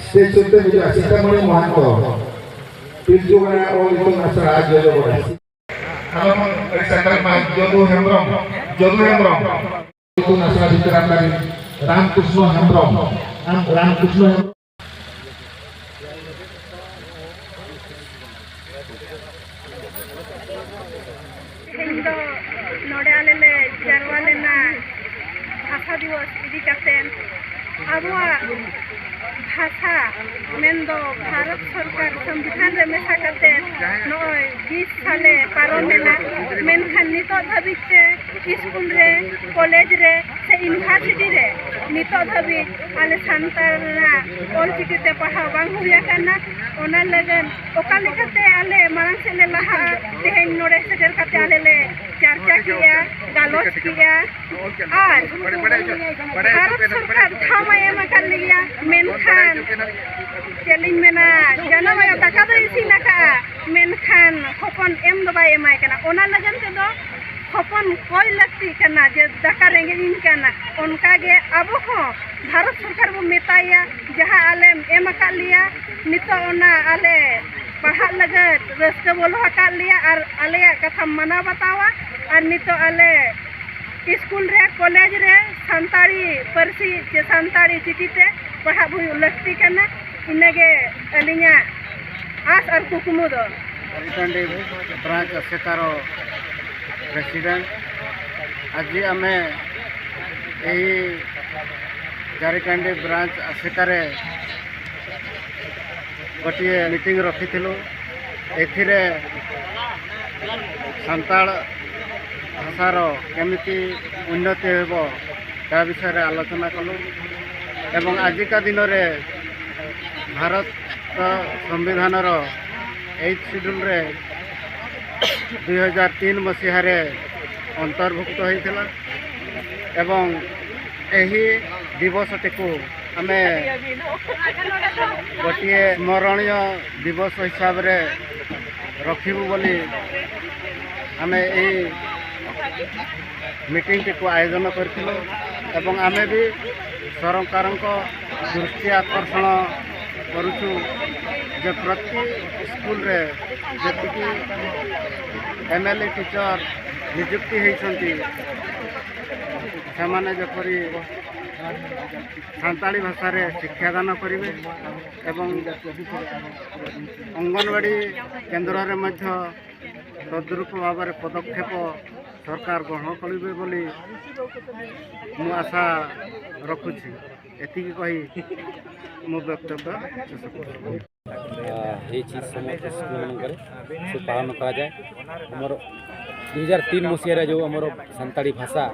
ᱥᱴᱮᱡ ᱥᱩᱨ ᱛᱮᱢ ᱦᱤᱡᱩᱜᱼᱟ? ᱥᱤᱛᱟᱢᱚᱬᱤ ᱢᱚᱦᱟᱱᱛᱚ, ᱯᱤᱞᱪᱩ ᱜᱟᱲᱟ ᱚᱞ ᱤᱛᱩᱱ ᱟᱥᱲᱟ, ᱡᱚᱡᱚ ᱜᱚᱲᱟ᱾ ᱟᱞᱚ ᱵᱚᱱ ᱟᱹᱲᱤᱥ ᱟᱠᱟᱱ ᱢᱟ᱾ ᱡᱚᱫᱩ ᱦᱮᱢᱵᱨᱚᱢ, ᱡᱚᱫᱩ ᱦᱮᱢᱵᱨᱚᱢ᱾ ᱤᱛᱩᱱ ᱟᱥᱲᱟ ᱵᱷᱤᱛᱨᱟᱢ ᱨᱮᱱ ᱨᱟᱢᱠᱨᱤᱥᱱᱚ ᱦᱮᱢᱵᱨᱚᱢ, ᱟᱢ ᱨᱟᱢᱠᱨᱤᱥᱱᱚ ᱦᱮᱢᱵᱨᱚᱢ᱾ ᱛᱮᱦᱮᱧ ᱫᱚ ᱱᱚᱰᱮ ᱟᱞᱮ ᱞᱮ ᱡᱟᱨᱣᱟ ᱞᱮᱱᱟ ᱵᱷᱟᱥᱟ ᱫᱤᱵᱚᱥ ᱤᱫᱤ ᱠᱟᱛᱮ᱾ ᱟᱵᱚᱣᱟᱜ ᱵᱷᱟᱥᱟ ᱢᱮᱱᱫᱚ ᱵᱷᱟᱨᱚᱛ ᱥᱚᱨᱠᱟᱨ ᱥᱚᱝᱵᱤᱫᱷᱟᱱ ᱨᱮ ᱢᱮᱥᱟ ᱠᱟᱛᱮ ᱱᱚᱜᱼᱚᱭ ᱵᱤᱥ ᱥᱟᱞᱮ ᱯᱟᱨᱚᱢᱮᱱᱟ, ᱢᱮᱱᱠᱷᱟᱱ ᱱᱤᱛᱚᱜ ᱫᱷᱟᱹᱵᱤᱡ ᱛᱮ ᱥᱠᱩᱞ ᱨᱮ, ᱠᱚᱞᱮᱡᱽ ᱨᱮ ᱥᱮ ᱤᱭᱩᱱᱤᱵᱷᱟᱨᱥᱤᱴᱤ ᱨᱮ ᱱᱤᱛᱚᱜ ᱫᱷᱟᱹᱵᱤᱡ ᱟᱞᱮ ᱥᱟᱱᱛᱟᱲ ᱨᱮᱱᱟᱜ ᱚᱞᱪᱤᱠᱤ ᱛᱮ ᱯᱟᱲᱦᱟᱣ ᱵᱟᱝ ᱦᱩᱭ ᱟᱠᱟᱱᱟ᱾ ᱚᱱᱟ ᱞᱟᱹᱜᱤᱫ ᱚᱠᱟ ᱞᱮᱠᱟᱛᱮ ᱟᱞᱮ ᱢᱟᱲᱟᱝ ᱥᱮᱫ ᱞᱮ ᱞᱟᱦᱟᱜᱼᱟ, ᱛᱮᱦᱮᱧ ᱱᱚᱰᱮ ᱥᱮᱴᱮᱨ ᱠᱟᱛᱮ ᱟᱞᱮ ᱞᱮ ᱪᱟᱨᱪᱟ ᱠᱮᱜᱼᱟ, ᱜᱟᱞᱚᱪ ᱠᱮᱜᱼᱟ᱾ ᱟᱨ ᱵᱷᱟᱨᱚᱛ ᱥᱚᱨᱠᱟᱨ ᱴᱷᱟᱶ ᱢᱟᱭ ᱮᱢ ᱟᱠᱟᱫ ᱞᱮᱜᱮᱭᱟ, ᱢᱮᱱᱠᱷᱟᱱ ᱪᱮᱫ ᱞᱤᱧ ᱢᱮᱱᱟ, ᱡᱟᱱᱟᱢ ᱟᱭᱳ ᱫᱟᱠᱟ ᱫᱚᱭ ᱤᱥᱤᱱ ᱟᱠᱟᱫᱼᱟ, ᱢᱮᱱᱠᱷᱟᱱ ᱦᱚᱯᱚᱱ ᱮᱢ ᱫᱚ ᱵᱟᱭ ᱮᱢᱟᱭ ᱠᱟᱱᱟ᱾ ᱚᱱᱟ ᱞᱟᱹᱜᱤᱫ ᱛᱮᱫᱚ ᱦᱚᱯᱚᱱ ᱠᱚᱭ ᱞᱟᱹᱠᱛᱤᱜ ᱠᱟᱱᱟ ᱡᱮ ᱫᱟᱠᱟ ᱨᱮᱸᱜᱮᱡ ᱤᱧ ᱠᱟᱱᱟ᱾ ᱚᱱᱠᱟᱜᱮ ᱟᱵᱚ ᱦᱚᱸ ᱵᱷᱟᱨᱚᱛ ᱥᱚᱨᱠᱟᱨ ᱵᱚ ᱢᱮᱛᱟᱭᱟ, ᱡᱟᱦᱟᱸ ᱟᱞᱮᱢ ᱮᱢ ᱟᱠᱟᱫ ᱞᱮᱭᱟ, ᱱᱤᱛᱚᱜ ᱚᱱᱟ ᱟᱞᱮ ᱯᱟᱲᱦᱟᱜ ᱞᱟᱹᱜᱤᱫ ᱨᱟᱹᱥᱠᱟᱹ ᱵᱚᱞᱚ ᱟᱠᱟᱫ ᱞᱮᱭᱟ ᱟᱨ ᱟᱞᱮᱭᱟᱜ ᱠᱟᱛᱷᱟᱢ ᱢᱟᱱᱟᱣ ᱵᱟᱛᱟᱣᱟ᱾ ᱟᱨ ᱱᱤᱛᱚᱜ ᱟᱞᱮ ᱥᱠᱩᱞ ᱨᱮ, ᱠᱚᱞᱮᱡᱽ ᱨᱮ ᱥᱟᱱᱛᱟᱲᱤ ᱯᱟᱹᱨᱥᱤ ᱪᱮ ᱥᱟᱱᱛᱟᱲᱤ ᱪᱤᱠᱤ ᱛᱮ ᱯᱟᱲᱦᱟᱜ ᱦᱩᱭᱩᱜ ᱞᱟᱹᱠᱛᱤ ᱠᱟᱱᱟ᱾ ᱤᱱᱟᱹᱜᱮ ᱟᱹᱞᱤᱧᱟᱜ ᱟᱥ ᱟᱨ ᱠᱩᱠᱢᱩ ᱫᱚ᱾ ᱡᱷᱟᱲᱠᱷᱚᱸᱰ ᱵᱨᱟᱧᱪ ᱟᱥᱮᱠᱟᱨᱚ ᱯᱨᱮᱥᱤᱰᱮᱱᱴ, ଆଜି ଆମେ ଏହି ଜାରିକାଣ୍ଡି ବ୍ରାଞ୍ଚ ଆସେକାରେ ଗୋଟିଏ ମିଟିଂ ରଖିଥିଲୁ। ଏଥିରେ ସାନ୍ତାଳ ଭାଷାର କେମିତି ଉନ୍ନତି ହେବ, ତା ବିଷୟରେ ଆଲୋଚନା କଲୁ। ଏବଂ ଆଜିକା ଦିନରେ ଭାରତ ସମ୍ବିଧାନର ଏଇଥ୍ ସିଡ୍ୟୁଲରେ ଦୁଇ ହଜାର ତିନି ମସିହାରେ ଅନ୍ତର୍ଭୁକ୍ତ ହୋଇଥିଲା। ଏବଂ ଏହି ଦିବସଟିକୁ ଆମେ ଗୋଟିଏ ସ୍ମରଣୀୟ ଦିବସ ହିସାବରେ ରଖିବୁ ବୋଲି ଆମେ ଏହି ମିଟିଂଟିକୁ ଆୟୋଜନ କରିଥିଲୁ ଏବଂ ଆମେ ବି ସରକାରଙ୍କ ଦୃଷ୍ଟି ଆକର୍ଷଣ କରୁଛୁ ଯେ ପ୍ରତି ସ୍କୁଲରେ ଯେତିକି ଏମ୍ ଏଲ୍ ଏ ଟିଚର ନିଯୁକ୍ତି ହେଇଛନ୍ତି, ସେମାନେ ଯେପରି ସାନ୍ତାଳୀ ଭାଷାରେ ଶିକ୍ଷାଦାନ କରିବେ ଏବଂ ଅଙ୍ଗନବାଡ଼ି କେନ୍ଦ୍ରରେ ମଧ୍ୟ ତଦ୍ରୂପ ଭାବରେ ପଦକ୍ଷେପ ସରକାର ଗ୍ରହଣ କରିବେ ବୋଲି ମୁଁ ଆଶା ରଖୁଛି। ଏତିକି କହି ମୁଁ ବକ୍ତବ୍ୟ ଶେଷ କରୁଛି। ହେଇଛି ସମସ୍ତ ସ୍କୁଲମାନଙ୍କରେ ସେ ପାଳନ କରାଯାଏ। ଆମର ଦୁଇ ହଜାର ତିନି ମସିହାରେ ଯେଉଁ ଆମର ସାନ୍ତାଳୀ ଭାଷା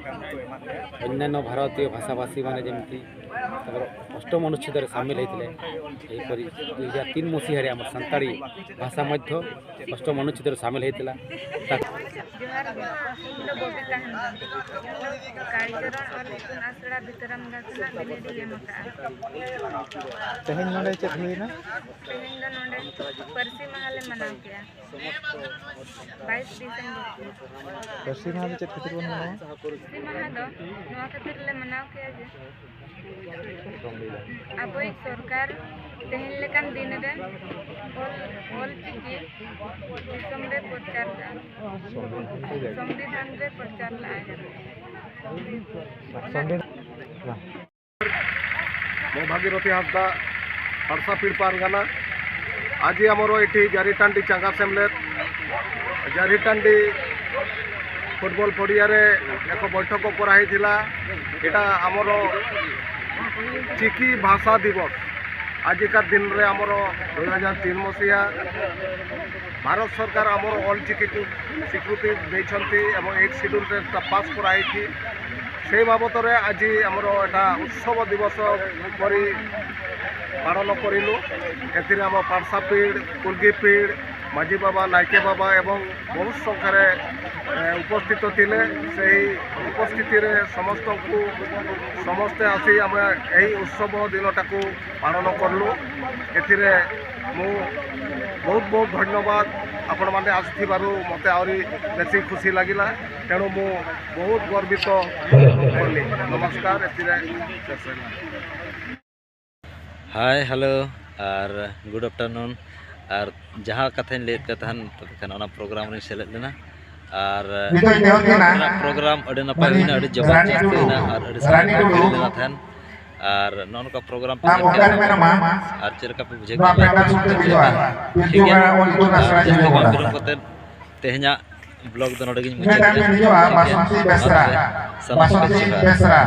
ଅନ୍ୟାନ୍ୟ ଭାରତୀୟ ଭାଷାଭାଷୀମାନେ ଯେମିତି ତାଙ୍କର ଅଷ୍ଟମ ଅନୁଚ୍ଛେଦରେ ସାମିଲ ହେଇଥିଲେ, ଏହିପରି ଦୁଇ ହଜାର ତିନି ମସିହାରେ ଆମର ସାନ୍ତାଳୀ ଭାଷା ମଧ୍ୟ ଅଷ୍ଟମ ଅନୁଚ୍ଛେଦରେ ସାମିଲ ହେଇଥିଲା। ତା- ᱡᱚᱦᱟᱨ ᱜᱮ, ᱤᱧ ᱫᱚ ᱵᱚᱵᱤᱛᱟ ᱦᱮᱢᱵᱨᱚᱢ᱾ ᱠᱟᱲᱤᱪᱚᱨᱚᱬ ᱚᱞ ᱤᱛᱩᱱ ᱟᱥᱲᱟ ᱵᱷᱤᱛᱨᱟᱢᱜᱟ ᱠᱷᱚᱱᱟᱜ ᱵᱤᱱᱤᱰ ᱤᱧ ᱮᱢ ᱟᱠᱟᱫᱼᱟ᱾ ᱛᱮᱦᱮᱧ ᱱᱚᱰᱮ ᱪᱮᱫ ᱦᱩᱭᱱᱟ? ᱛᱮᱦᱮᱧ ᱫᱚ ᱱᱚᱰᱮ ᱯᱟᱹᱨᱥᱤ ᱢᱟᱦᱟ ᱞᱮ ᱢᱟᱱᱟᱣ ᱠᱮᱫᱼᱟ, ᱵᱟᱭᱤᱥ ᱰᱤᱥᱮᱢᱵᱚᱨ᱾ ᱯᱟᱹᱨᱥᱤ ᱢᱟᱦᱟ ᱫᱚ ᱪᱮᱫ ᱠᱷᱟᱹᱛᱤᱨ ᱵᱚᱱ ᱢᱟᱱᱟᱣᱟ? ᱯᱟᱹᱨᱥᱤ ᱢᱟᱦᱟ ᱫᱚ ᱱᱚᱣᱟ ᱠᱷᱟᱹᱛᱤᱨ ᱞᱮ ᱢᱟᱱᱟᱣ ᱠᱮᱫᱼᱟ ᱡᱮ ᱟᱵᱚᱭᱤᱡ ᱥᱚᱨᱠᱟᱨ ᱛᱮᱦᱮᱧ ᱞᱮᱠᱟᱱ ᱫᱤᱱ ᱨᱮ ᱚᱞ ᱚᱞ ᱪᱤᱠᱤ ᱫᱤᱥᱚᱢ ᱨᱮ ᱯᱨᱚᱪᱟᱨ ᱞᱮᱫᱼᱟ, ᱥᱚᱝᱵᱤᱫᱷᱟᱱ ᱨᱮ ᱯᱨᱚᱪᱟᱨ ᱞᱮᱫᱼᱟᱭ᱾ ᱥᱚᱝᱵᱤᱫᱷᱟᱱ ମୁଁ ଭାଗିରଥୀ ହାସଦା, ପାଡ଼ସା ପିଡ଼ ପାରଗାନା। ଆଜି ଆମର ଏଠି ଜାରିଟାଣ୍ଡି ଚାଙ୍ଗା ସେମଲେର ଜାରିଟାଣ୍ଡି ଫୁଟବଲ ପଡ଼ିଆରେ ଏକ ବୈଠକ କରାହେଇଥିଲା। ଏଇଟା ଆମର ଚିକି ଭାଷା ଦିବସ। ଆଜିକା ଦିନରେ ଆମର ଦୁଇ ହଜାର ତିନି ମସିହା ଭାରତ ସରକାର ଆମର ଅଲ୍ ଚିକିକୁ ସ୍ୱୀକୃତି ଦେଇଛନ୍ତି ଏବଂ ଏଇଟ୍ ସିଡ୍ୟୁଲରେ ଏଟା ପାସ୍ କରାହେଇଛି। ସେଇ ବାବଦରେ ଆଜି ଆମର ଏଟା ଉତ୍ସବ ଦିବସ ପରି ପାଳନ କରିଲୁ। ଏଥିରେ ଆମ ପାଡ଼ସା ପିଡ଼, କୁଲଗି ପିଡ଼, ମାଝୀ ବାବା, ନାଇକେ ବାବା ଏବଂ ବହୁତ ସଂଖ୍ୟାରେ, ଏ, ଉପସ୍ଥିତ ଥିଲେ। ସେହି ଉପସ୍ଥିତିରେ ସମସ୍ତଙ୍କୁ, ସମସ୍ତେ ଆସି ଆମେ ଏହି ଉତ୍ସବ ଦିନଟାକୁ ପାଳନ କଲୁ। ଏଥିରେ ମୁଁ ବହୁତ ବହୁତ ଧନ୍ୟବାଦ। ଆପଣମାନେ ଆସିଥିବାରୁ ମୋତେ ଆହୁରି ବେଶୀ ଖୁସି ଲାଗିଲା। ତେଣୁ ମୁଁ ବହୁତ ଗର୍ବିତ ଅନୁଭବ କଲି। ନମସ୍କାର। ଏଥିରେ ଶେଷ ହେଲା। Hi, hello, ᱟᱨ good afternoon. ᱟᱨ ᱡᱟᱦᱟᱸ ᱠᱟᱛᱷᱟᱧ ᱞᱟᱹᱭᱮᱫ ᱠᱟᱱ ᱛᱟᱦᱮᱱ, ᱛᱚᱵᱮ ᱠᱷᱟᱱ ᱚᱱᱟ ᱯᱨᱳᱜᱨᱟᱢ ᱨᱤᱧ ᱥᱮᱞᱮᱫ ᱞᱮᱱᱟ᱾ ᱟᱨ ᱱᱤᱛᱚᱜ ᱤᱧ ᱮᱦᱚᱵ ᱠᱮᱫᱟ᱾ ᱯᱨᱳᱜᱨᱟᱢ ᱟᱹᱰᱤ ᱱᱟᱯᱟᱭ ᱦᱩᱭᱱᱟ, ᱟᱹᱰᱤ ᱡᱚᱵᱚᱨᱫᱚᱥᱛᱤ ᱦᱩᱭᱱᱟ ᱟᱨ ᱟᱹᱰᱤ ᱥᱟᱱᱟᱢ ᱠᱚ ᱠᱩᱞᱤ ᱞᱮᱱᱟ ᱛᱟᱦᱮᱱ᱾ ᱟᱨ ᱱᱚᱜᱼᱚ ᱱᱚᱝᱠᱟ ᱯᱨᱳᱜᱨᱟᱢ ᱯᱮ ᱟᱢ ᱧᱮᱞ ᱚᱠᱟᱨᱮ ᱠᱮᱫᱟ, ᱢᱮᱱᱟᱢᱟ? ᱟᱨ ᱪᱮᱫ ᱞᱮᱠᱟ ᱯᱮ ᱵᱩᱡᱷᱟᱹᱣ ᱱᱚᱣᱟ ᱠᱮᱫᱟ? ᱯᱮᱱᱰᱟᱞ ᱥᱩᱨ ᱛᱮ ᱴᱷᱤᱠ ᱜᱮᱭᱟ? ᱦᱤᱡᱩᱜᱼᱟ᱾ ᱟᱨ ᱡᱟᱹᱥᱛᱤ ᱵᱟᱝ ᱵᱤᱞᱚᱢ ᱠᱟᱛᱮ ᱛᱮᱦᱮᱧᱟᱜ ᱵᱞᱚᱜ ᱫᱚ ᱱᱚᱰᱮ ᱜᱤᱧ ᱢᱩᱪᱟᱹᱫ ᱢᱤᱫᱴᱟᱝ ᱮᱫᱟ᱾ ᱵᱤᱱ ᱦᱤᱡᱩᱜᱼᱟ, ᱴᱷᱤᱠ ᱜᱮᱭᱟ? ᱵᱟᱥᱚᱱᱛᱤ ᱢᱟ ᱵᱮᱥᱨᱟ᱾ ᱛᱚᱵᱮ ᱥᱟᱱᱟᱢ ᱠᱚ ᱵᱟᱥᱚᱱᱛᱤ ᱡᱚᱦᱟᱨ᱾ ᱵᱮᱥᱨᱟ᱾